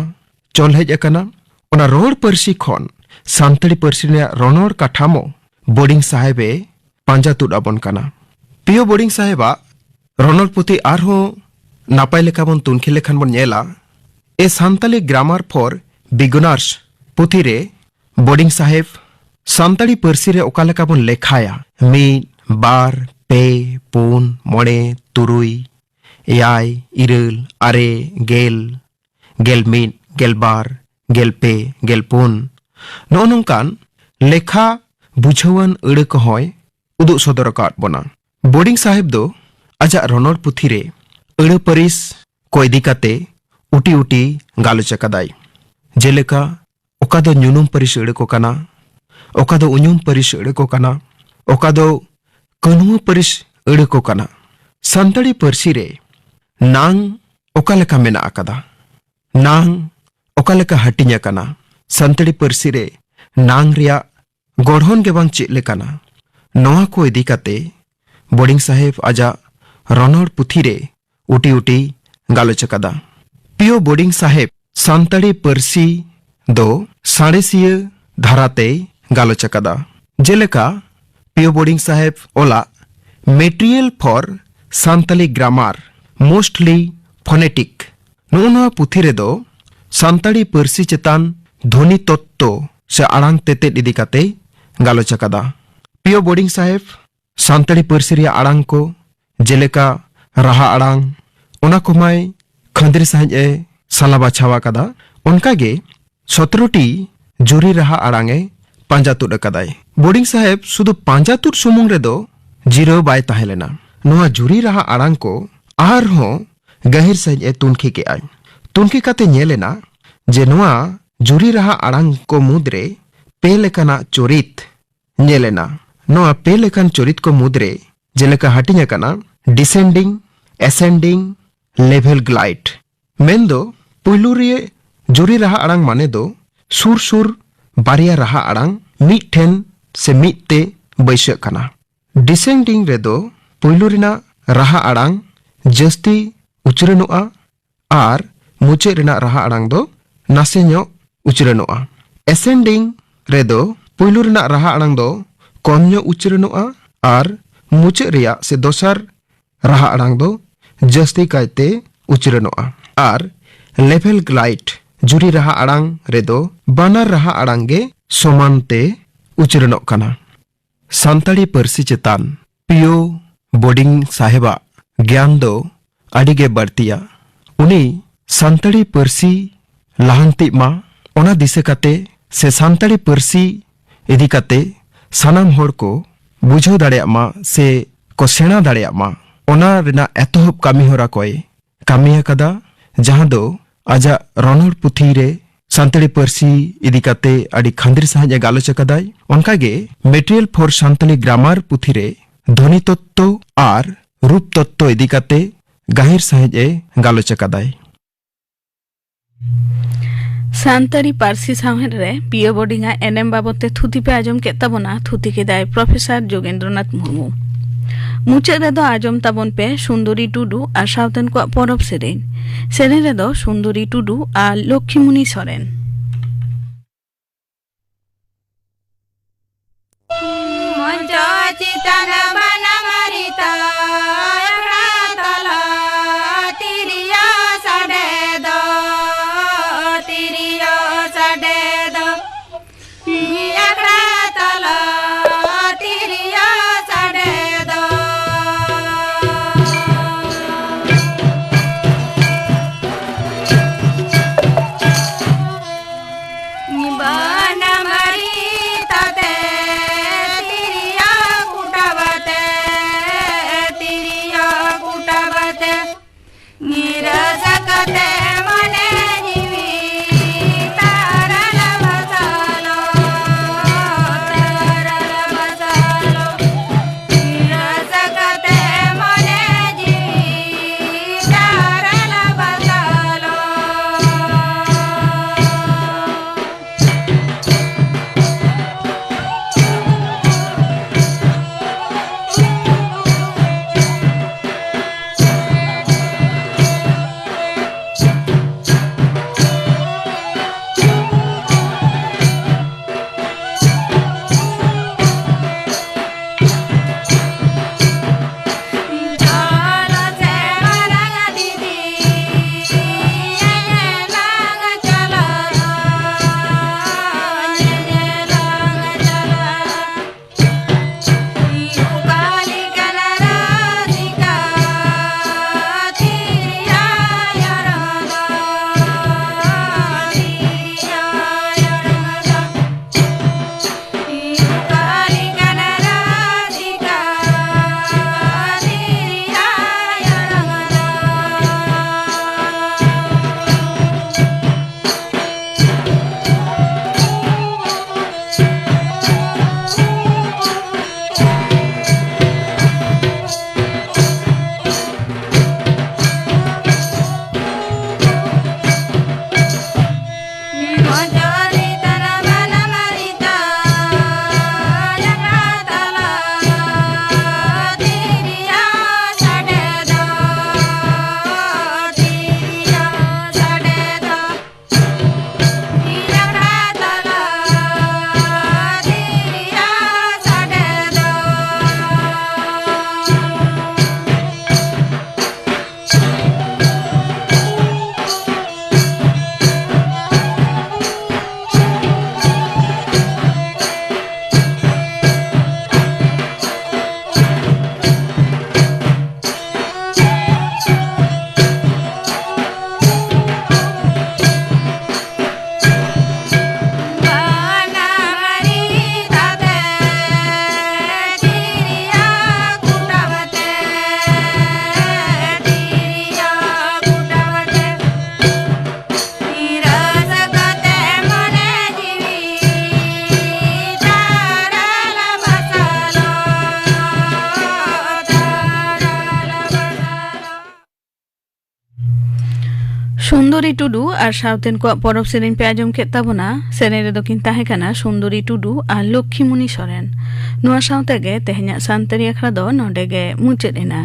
ᱪᱚᱞ ᱦᱮᱡ ᱟᱠᱟᱱᱟ᱾ ᱚᱱᱟ ᱨᱚᱲ ᱯᱟᱹᱨᱥᱤ ᱠᱷᱚᱱ ᱥᱟᱱᱛᱟᱲᱤ ᱯᱟᱹᱨᱥᱤ ᱨᱮᱱᱟᱜ ᱨᱚᱱᱚᱲ ᱠᱟᱴᱷᱟᱢᱳ ᱵᱳᱨᱰᱤᱝ ᱥᱟᱦᱮᱵᱽ ᱮ ᱯᱟᱸᱡᱟ ᱛᱩᱫ ᱟᱵᱚᱱ ᱠᱟᱱᱟ᱾ ᱯᱤᱭᱳ ᱵᱳᱨᱰᱤᱝ ᱥᱟᱦᱮᱵᱟᱜ ᱨᱚᱱᱚᱲ ᱯᱩᱛᱷᱤ ᱟᱨᱦᱚᱸ ᱱᱟᱯᱟᱭ ᱞᱮᱠᱟ ᱵᱚᱱ ᱛᱩᱱᱠᱷᱤ ᱞᱮᱠᱷᱟᱱ ᱵᱚᱱ ᱧᱮᱞᱟ, A Santali Grammar for Beginners ᱯᱩᱛᱷᱤ ᱨᱮ ᱵᱳᱰᱤᱝ ᱥᱟᱦᱮᱵᱽ ᱥᱟᱱᱛᱟᱲᱤ ᱯᱟᱹᱨᱥᱤ ᱨᱮ ᱚᱠᱟ ᱞᱮᱠᱟ ᱵᱚᱱ ᱞᱮᱠᱷᱟᱭᱟ, ᱢᱤᱫ, ᱵᱟᱨ, ᱯᱮ, ᱯᱩᱱ, ᱢᱚᱬᱮ, ᱛᱩᱨᱩᱭ, ᱮᱭᱟᱭ, ᱤᱨᱟᱹᱞ, ᱟᱨᱮ, ᱜᱮᱞ, ᱜᱮᱞ ᱢᱤᱫ, ᱜᱮᱞ ᱵᱟᱨ, ᱜᱮᱞ ᱯᱮ, ᱜᱮᱞ ᱯᱩᱱ, ᱱᱚᱜᱼᱚ ᱱᱚᱝᱠᱟᱱ ᱞᱮᱠᱷᱟ ᱵᱩᱡᱷᱟᱹᱣᱟᱱ ᱟᱹᱲᱟᱹ ᱠᱚᱦᱚᱸᱭ ᱩᱫᱩᱜ ᱥᱚᱫᱚᱨ ᱟᱠᱟᱫ ᱵᱚᱱᱟ᱾ ᱵᱳᱰᱤᱝ ᱥᱟᱦᱮᱵᱽ ᱫᱚ ᱟᱡᱟᱜ ᱨᱚᱱᱚᱲ ᱯᱩᱛᱷᱤ ᱨᱮ ᱟᱹᱲᱟᱹ ᱯᱟᱹᱨᱤᱥ ᱠᱚ ᱤᱫᱤ ᱠᱟᱛᱮ ᱩᱴᱤ ᱩᱴᱤ ᱜᱟᱞᱚᱪ ᱟᱠᱟᱫᱟᱭ᱾ ᱡᱮᱞᱮᱠᱟ, ᱚᱠᱟ ᱫᱚ ᱧᱩᱱᱩᱢ ᱯᱟᱹᱨᱤᱥ ᱟᱹᱲᱟᱹ ᱠᱚ ᱠᱟᱱᱟ, ᱚᱠᱟ ᱫᱚ ᱩᱧᱩᱢ ᱯᱟᱹᱨᱤᱥ ᱟᱹᱲᱟᱹ ᱠᱚ ᱠᱟᱱᱟ, ᱚᱠᱟ ᱫᱚ ᱠᱟᱹᱱᱦᱩᱣᱟᱹ ᱯᱟᱹᱨᱤᱥ ᱟᱹᱲᱟᱹ ᱠᱚ ᱠᱟᱱᱟ᱾ ᱥᱟᱱᱛᱟᱲᱤ ᱯᱟᱹᱨᱥᱤ ᱨᱮ ᱱᱟᱝ ᱚᱠᱟ ᱞᱮᱠᱟ ᱢᱮᱱᱟᱜ ᱟᱠᱟᱫᱟ, ᱱᱟᱝ ᱚᱠᱟ ᱞᱮᱠᱟ ᱦᱟᱹᱴᱤᱧ ᱟᱠᱟᱱᱟ, ᱥᱟᱱᱛᱟᱲᱤ ᱯᱟᱹᱨᱥᱤ ᱨᱮ ᱱᱟᱝ ᱨᱮᱭᱟᱜ ᱜᱚᱲᱦᱚᱱ ᱜᱮ ᱵᱟᱝ ᱪᱮᱫ ᱞᱮᱠᱟᱱᱟ, ᱱᱚᱣᱟ ᱠᱚ ᱤᱫᱤ ᱠᱟᱛᱮ ᱵᱳᱰᱤᱝ ᱥᱟᱦᱮᱵᱽ ᱟᱡᱟᱜ ᱨᱚᱱᱚᱲ ᱯᱩᱛᱷᱤ ᱨᱮ ᱩᱴᱤ ᱩᱴᱤ ᱜᱟᱞᱚᱪ ᱟᱠᱟᱫᱟ᱾ ᱯᱤᱭᱳ ᱵᱳᱰᱤᱝ ᱥᱟᱦᱮᱵᱽ ᱥᱟᱱᱛᱟᱲᱤ ᱯᱟᱹᱨᱥᱤ ᱫᱚ ᱥᱟᱬᱮᱥᱤᱭᱟᱹ ᱫᱷᱟᱨᱟᱛᱮᱭ ᱜᱟᱞᱚᱪ ᱟᱠᱟᱫᱟ᱾ ᱡᱮᱞᱮᱠᱟ, ᱯᱤᱭᱳ ᱵᱳᱰᱤᱝ ᱥᱟᱦᱮᱵᱽ ᱚᱞᱟᱜ Material for Santali Grammar, Mostly Phonetic, ᱱᱚᱜᱼᱚ ᱱᱚᱣᱟ ᱯᱩᱛᱷᱤ ᱨᱮᱫᱚ ᱥᱟᱱᱛᱟᱲᱤ ᱯᱟᱹᱨᱥᱤ ᱪᱮᱛᱟᱱ ᱫᱷᱚᱱᱤ ᱛᱚᱛᱛᱚ ᱥᱮ ᱟᱲᱟᱝ ᱛᱮᱛᱮᱫ ᱤᱫᱤ ᱠᱟᱛᱮᱭ ᱜᱟᱞᱚᱪ ᱟᱠᱟᱫᱟ᱾ ᱯᱤᱭᱳ ᱵᱳᱰᱤᱝ ᱥᱟᱦᱮᱵᱽ ᱥᱟᱱᱛᱟᱲᱤ ᱯᱟᱹᱨᱥᱤ ᱨᱮᱭᱟᱜ ᱟᱲᱟᱝ ᱠᱚ, ᱡᱮᱞᱮᱠᱟ ᱨᱟᱦᱟ ᱟᱲᱟᱝ, ᱚᱱᱟ ᱠᱚᱢᱟᱭ ᱠᱷᱟᱹᱱᱫᱽᱨᱤ ᱥᱟᱺᱦᱤᱡ ᱮ ᱥᱟᱞᱟ ᱵᱟᱪᱷᱟᱣ ᱟᱠᱟᱫᱟ᱾ ᱚᱱᱠᱟᱜᱮ ᱥᱚᱛᱨᱚ ᱴᱤ ᱡᱩᱨᱤ ᱨᱟᱦᱟ ᱟᱲᱟᱝ ᱮ ᱯᱟᱸᱡᱟ ᱛᱩᱫ ᱟᱠᱟᱫᱟᱭ᱾ ᱵᱳᱰᱤᱝ ᱥᱟᱦᱮᱵᱽ ᱥᱩᱫᱷᱩ ᱯᱟᱸᱡᱟ ᱛᱩᱫ ᱥᱩᱢᱩᱝ ᱨᱮᱫᱚ ᱡᱤᱨᱟᱹᱣ ᱵᱟᱭ ᱛᱟᱦᱮᱸ ᱞᱮᱱᱟ᱾ ᱱᱚᱣᱟ ᱡᱩᱨᱤ ᱨᱟᱦᱟ ᱟᱲᱟᱝ ᱠᱚ ᱟᱨᱦᱚᱸ ᱜᱟᱹᱦᱤᱨ ᱥᱟᱺᱦᱤᱡ ᱮ ᱛᱩᱱᱠᱷᱤ ᱠᱮᱫᱼᱟᱭ᱾ ᱛᱩᱱᱠᱷᱤ ᱠᱟᱛᱮ ᱧᱮᱞ ᱮᱱᱟ ᱡᱮ ᱱᱚᱣᱟ ᱡᱩᱨᱤ ᱨᱟᱦᱟ ᱟᱲᱟᱝ ᱠᱚ ᱢᱩᱫᱽᱨᱮ ᱯᱮ ᱞᱮᱠᱟᱱᱟᱜ ᱪᱚᱨᱤᱛ ᱧᱮᱞ ᱮᱱᱟ᱾ ᱱᱚᱣᱟ ᱯᱮ ᱞᱮᱠᱟᱱ ᱪᱚᱨᱤᱛ ᱠᱚ ᱢᱩᱫᱽᱨᱮ ᱡᱮᱞᱮᱠᱟ ᱦᱟᱹᱴᱤᱧ ᱟᱠᱟᱱᱟ descending, ascending, level glide, ᱢᱮᱱᱫᱚ ᱯᱩᱭᱞᱩ ᱨᱮ ᱡᱩᱨᱤ ᱨᱟᱦᱟ ᱟᱲᱟᱝ ᱢᱟᱱᱮ ᱫᱚ ᱥᱩᱨ ᱥᱩᱨ ᱵᱟᱨᱭᱟ ᱨᱟᱦᱟ ᱟᱲᱟᱝ ᱢᱤᱫ ᱴᱷᱮᱱ ᱥᱮ ᱢᱤᱫ ᱛᱮ ᱵᱟᱹᱭᱥᱟᱹᱜ ᱠᱟᱱᱟ᱾ Descending ᱨᱮᱫᱚ ᱯᱩᱭᱞᱩ ᱨᱮᱱᱟᱜ ᱨᱟᱦᱟ ᱟᱲᱟᱝ ᱡᱟᱹᱥᱛᱤ ᱩᱪᱨᱟᱹᱱᱚᱜᱼᱟ ᱟᱨ ᱢᱩᱪᱟᱹᱫ ᱨᱮᱱᱟᱜ ᱨᱟᱦᱟ ᱟᱲᱟᱝ ᱫᱚ ᱱᱟᱥᱮ ᱧᱚᱜ ᱩᱪᱨᱟᱹᱱᱚᱜᱼᱟ᱾ Ascending ᱨᱮᱫᱚ ᱯᱩᱭᱞᱩ ᱨᱮᱱᱟᱜ ᱨᱟᱦᱟ ᱟᱲᱟᱝ ᱫᱚ ᱠᱚᱢ ᱧᱚᱜ ᱩᱪᱨᱟᱹᱱᱚᱜᱼᱟ ᱟᱨ ᱢᱩᱪᱟᱹᱫ ᱨᱮᱭᱟᱜ ᱥᱮ ᱫᱚᱥᱟᱨ ᱨᱟᱦᱟ ᱟᱲᱟᱝ ᱫᱚ ᱡᱟᱹᱥᱛᱤ ᱠᱟᱭᱛᱮ ᱩᱪᱨᱟᱹᱱᱚᱜᱼᱟ᱾ ᱟᱨ ᱞᱮᱯᱷᱮᱞ ᱜᱞᱟᱭᱤᱰ ᱡᱩᱨᱤ ᱨᱟᱦᱟ ᱟᱲᱟᱝ ᱨᱮᱫᱚ ᱵᱟᱱᱟᱨ ᱨᱟᱦᱟ ᱟᱲᱟᱝ ᱜᱮ ᱥᱚᱢᱟᱱ ᱛᱮ ᱩᱪᱨᱟᱹᱱᱚᱜ ᱠᱟᱱᱟ᱾ ᱥᱟᱱᱛᱟᱲᱤ ᱯᱟᱹᱨᱥᱤ ᱪᱮᱛᱟᱱ ᱯᱤᱭᱳ ᱵᱳᱰᱤᱝ ᱥᱟᱦᱮᱵᱟᱜ ᱜᱮᱭᱟᱱ ᱫᱚ ᱟᱹᱰᱤ ᱜᱮ ᱵᱟᱹᱲᱛᱤᱭᱟ᱾ ᱩᱱᱤ ᱥᱟᱱᱛᱟᱲᱤ ᱯᱟᱹᱨᱥᱤ ᱞᱟᱦᱟᱱᱛᱤᱜ ᱢᱟ, ᱚᱱᱟ ᱫᱤᱥᱟᱹ ᱠᱟᱛᱮ ᱥᱮ ᱥᱟᱱᱛᱟᱲᱤ ᱯᱟᱹᱨᱥᱤ ᱤᱫᱤ ᱠᱟᱛᱮ ᱥᱟᱱᱟᱢ ᱦᱚᱲ ᱠᱚ ᱵᱩᱡᱷᱟᱹᱣ ᱫᱟᱲᱮᱭᱟᱜ ᱢᱟ ᱥᱮ ᱠᱚ ᱥᱮᱬᱟ ᱫᱟᱲᱮᱭᱟᱜ ᱢᱟ, ᱚᱱᱟ ᱨᱮᱱᱟᱜ ᱮᱛᱚᱦᱚᱵ ᱠᱟᱹᱢᱤ ᱦᱚᱨᱟ ᱠᱚᱭ ᱠᱟᱹᱢᱤ ᱟᱠᱟᱫᱟ, ᱡᱟᱦᱟᱸ ᱫᱚ ᱟᱡᱟᱜ ᱨᱚᱱᱚᱲ ᱯᱩᱛᱷᱤ ᱨᱮ ᱥᱟᱱᱛᱟᱲᱤ ᱯᱟᱹᱨᱥᱤ ᱤᱫᱤ ᱠᱟᱛᱮ ᱟᱹᱰᱤ ᱠᱷᱟᱸᱫᱽᱨᱤ ᱥᱟᱺᱦᱤᱡ ᱮ ᱜᱟᱞᱚᱪ ᱟᱠᱟᱫᱟᱭ᱾ ᱚᱱᱠᱟᱜᱮ ᱢᱮᱴᱮᱨᱤᱭᱟᱞ ᱯᱷᱚᱨ ᱥᱟᱱᱛᱟᱲᱤ ᱜᱨᱟᱢᱟᱨ ᱯᱩᱛᱷᱤ ᱨᱮ ᱫᱷᱚᱱᱤ ᱛᱚᱛᱛᱚ ᱟᱨ ᱨᱩᱯ ᱛᱚᱛᱛᱚ ᱤᱫᱤ ᱠᱟᱛᱮ ᱜᱟᱹᱦᱤᱨ ᱥᱟᱺᱦᱤᱡ ᱮ ᱜᱟᱞᱚᱪ ᱟᱠᱟᱫᱟᱭ᱾ ᱥᱟᱱᱛᱟᱲᱤ ᱯᱟᱹᱨᱥᱤ ᱥᱟᱶᱦᱮᱫ ᱨᱮ ᱯᱤᱭᱳ ᱵᱳᱰᱤᱝ ᱟᱜ ᱮᱱᱮᱢ ᱵᱟᱵᱚᱛ ᱛᱮ ᱛᱷᱩᱛᱤ ᱯᱮ ᱟᱸᱡᱚᱢ ᱠᱮᱫ ᱛᱟᱵᱚᱱᱟ᱾ ᱛᱷᱩᱛᱤ ᱠᱮᱫᱟᱭ ᱯᱨᱚᱯᱷᱮᱥᱚᱨ ᱡᱳᱜᱮᱱᱫᱨᱚᱱᱟᱛᱷ ᱢᱩᱨᱢᱩ᱾ ᱢᱩᱪᱟᱹᱫ ᱨᱮᱫᱚ ᱟᱸᱡᱚᱢ ᱛᱟᱵᱚᱱ ᱯᱮ ᱥᱩᱱᱫᱚᱨᱤ ᱴᱩᱰᱩ ᱟᱨ ᱥᱟᱶᱛᱮᱱ ᱠᱚᱣᱟᱜ ᱯᱚᱨᱚᱵᱽ ᱥᱮᱨᱮᱧ᱾ ᱥᱮᱨᱮᱧ ᱨᱮᱫᱚ ᱥᱩᱱᱫᱚᱨᱤ ᱴᱩᱰᱩ ᱟᱨ ᱞᱚᱠᱠᱷᱤᱢᱩᱱᱤ ᱥᱚᱨᱮᱱ᱾ ᱢᱚᱧᱪᱚ ᱪᱮᱛᱟᱱ ᱵᱟᱱᱟᱢ ᱨᱤᱛᱟ ᱟᱠᱷᱲᱟ ᱛᱟᱞᱟ ᱛᱤᱨᱭᱳ ᱥᱟᱰᱮ ᱫᱚ, ᱛᱤᱨᱭᱳ ᱥᱟᱰᱮ ᱫᱚ, ᱟᱠᱷᱲᱟ ᱛᱟᱞᱟ ᱛᱤᱨᱭᱳ ᱥᱟᱰᱮ ᱫᱚ᱾ ᱵᱟᱱᱟᱢ ᱨᱤᱛᱟᱛᱮ ᱛᱤᱨᱭᱳ ᱠᱩᱴᱟᱣ ᱥᱩᱱᱫᱚᱨᱤ ᱴᱩᱰᱩ ᱟᱨ ᱥᱟᱶᱛᱮᱱ ᱠᱚᱣᱟᱜ ᱯᱚᱨᱚᱵᱽ ᱥᱮᱨᱮᱧ ᱯᱮ ᱟᱸᱡᱚᱢ ᱠᱮᱫ ᱛᱟᱵᱚᱱᱟ᱾ ᱥᱮᱨᱮᱧ ᱨᱮᱫᱚ ᱠᱤᱱ ᱛᱟᱦᱮᱸ ᱠᱟᱱᱟ ᱥᱩᱱᱫᱚᱨᱤ ᱴᱩᱰᱩ ᱟᱨ ᱞᱚᱠᱠᱷᱤᱢᱩᱱᱤ ᱥᱚᱨᱮᱱ᱾ ᱱᱚᱣᱟ ᱥᱟᱶᱛᱮ ᱜᱮ ᱛᱮᱦᱮᱧᱟᱜ ᱥᱟᱱᱛᱟᱲᱤ ᱟᱠᱷᱲᱟ ᱫᱚ ᱱᱚᱰᱮ ᱜᱮ ᱢᱩᱪᱟᱹᱫ ᱮᱱᱟ᱾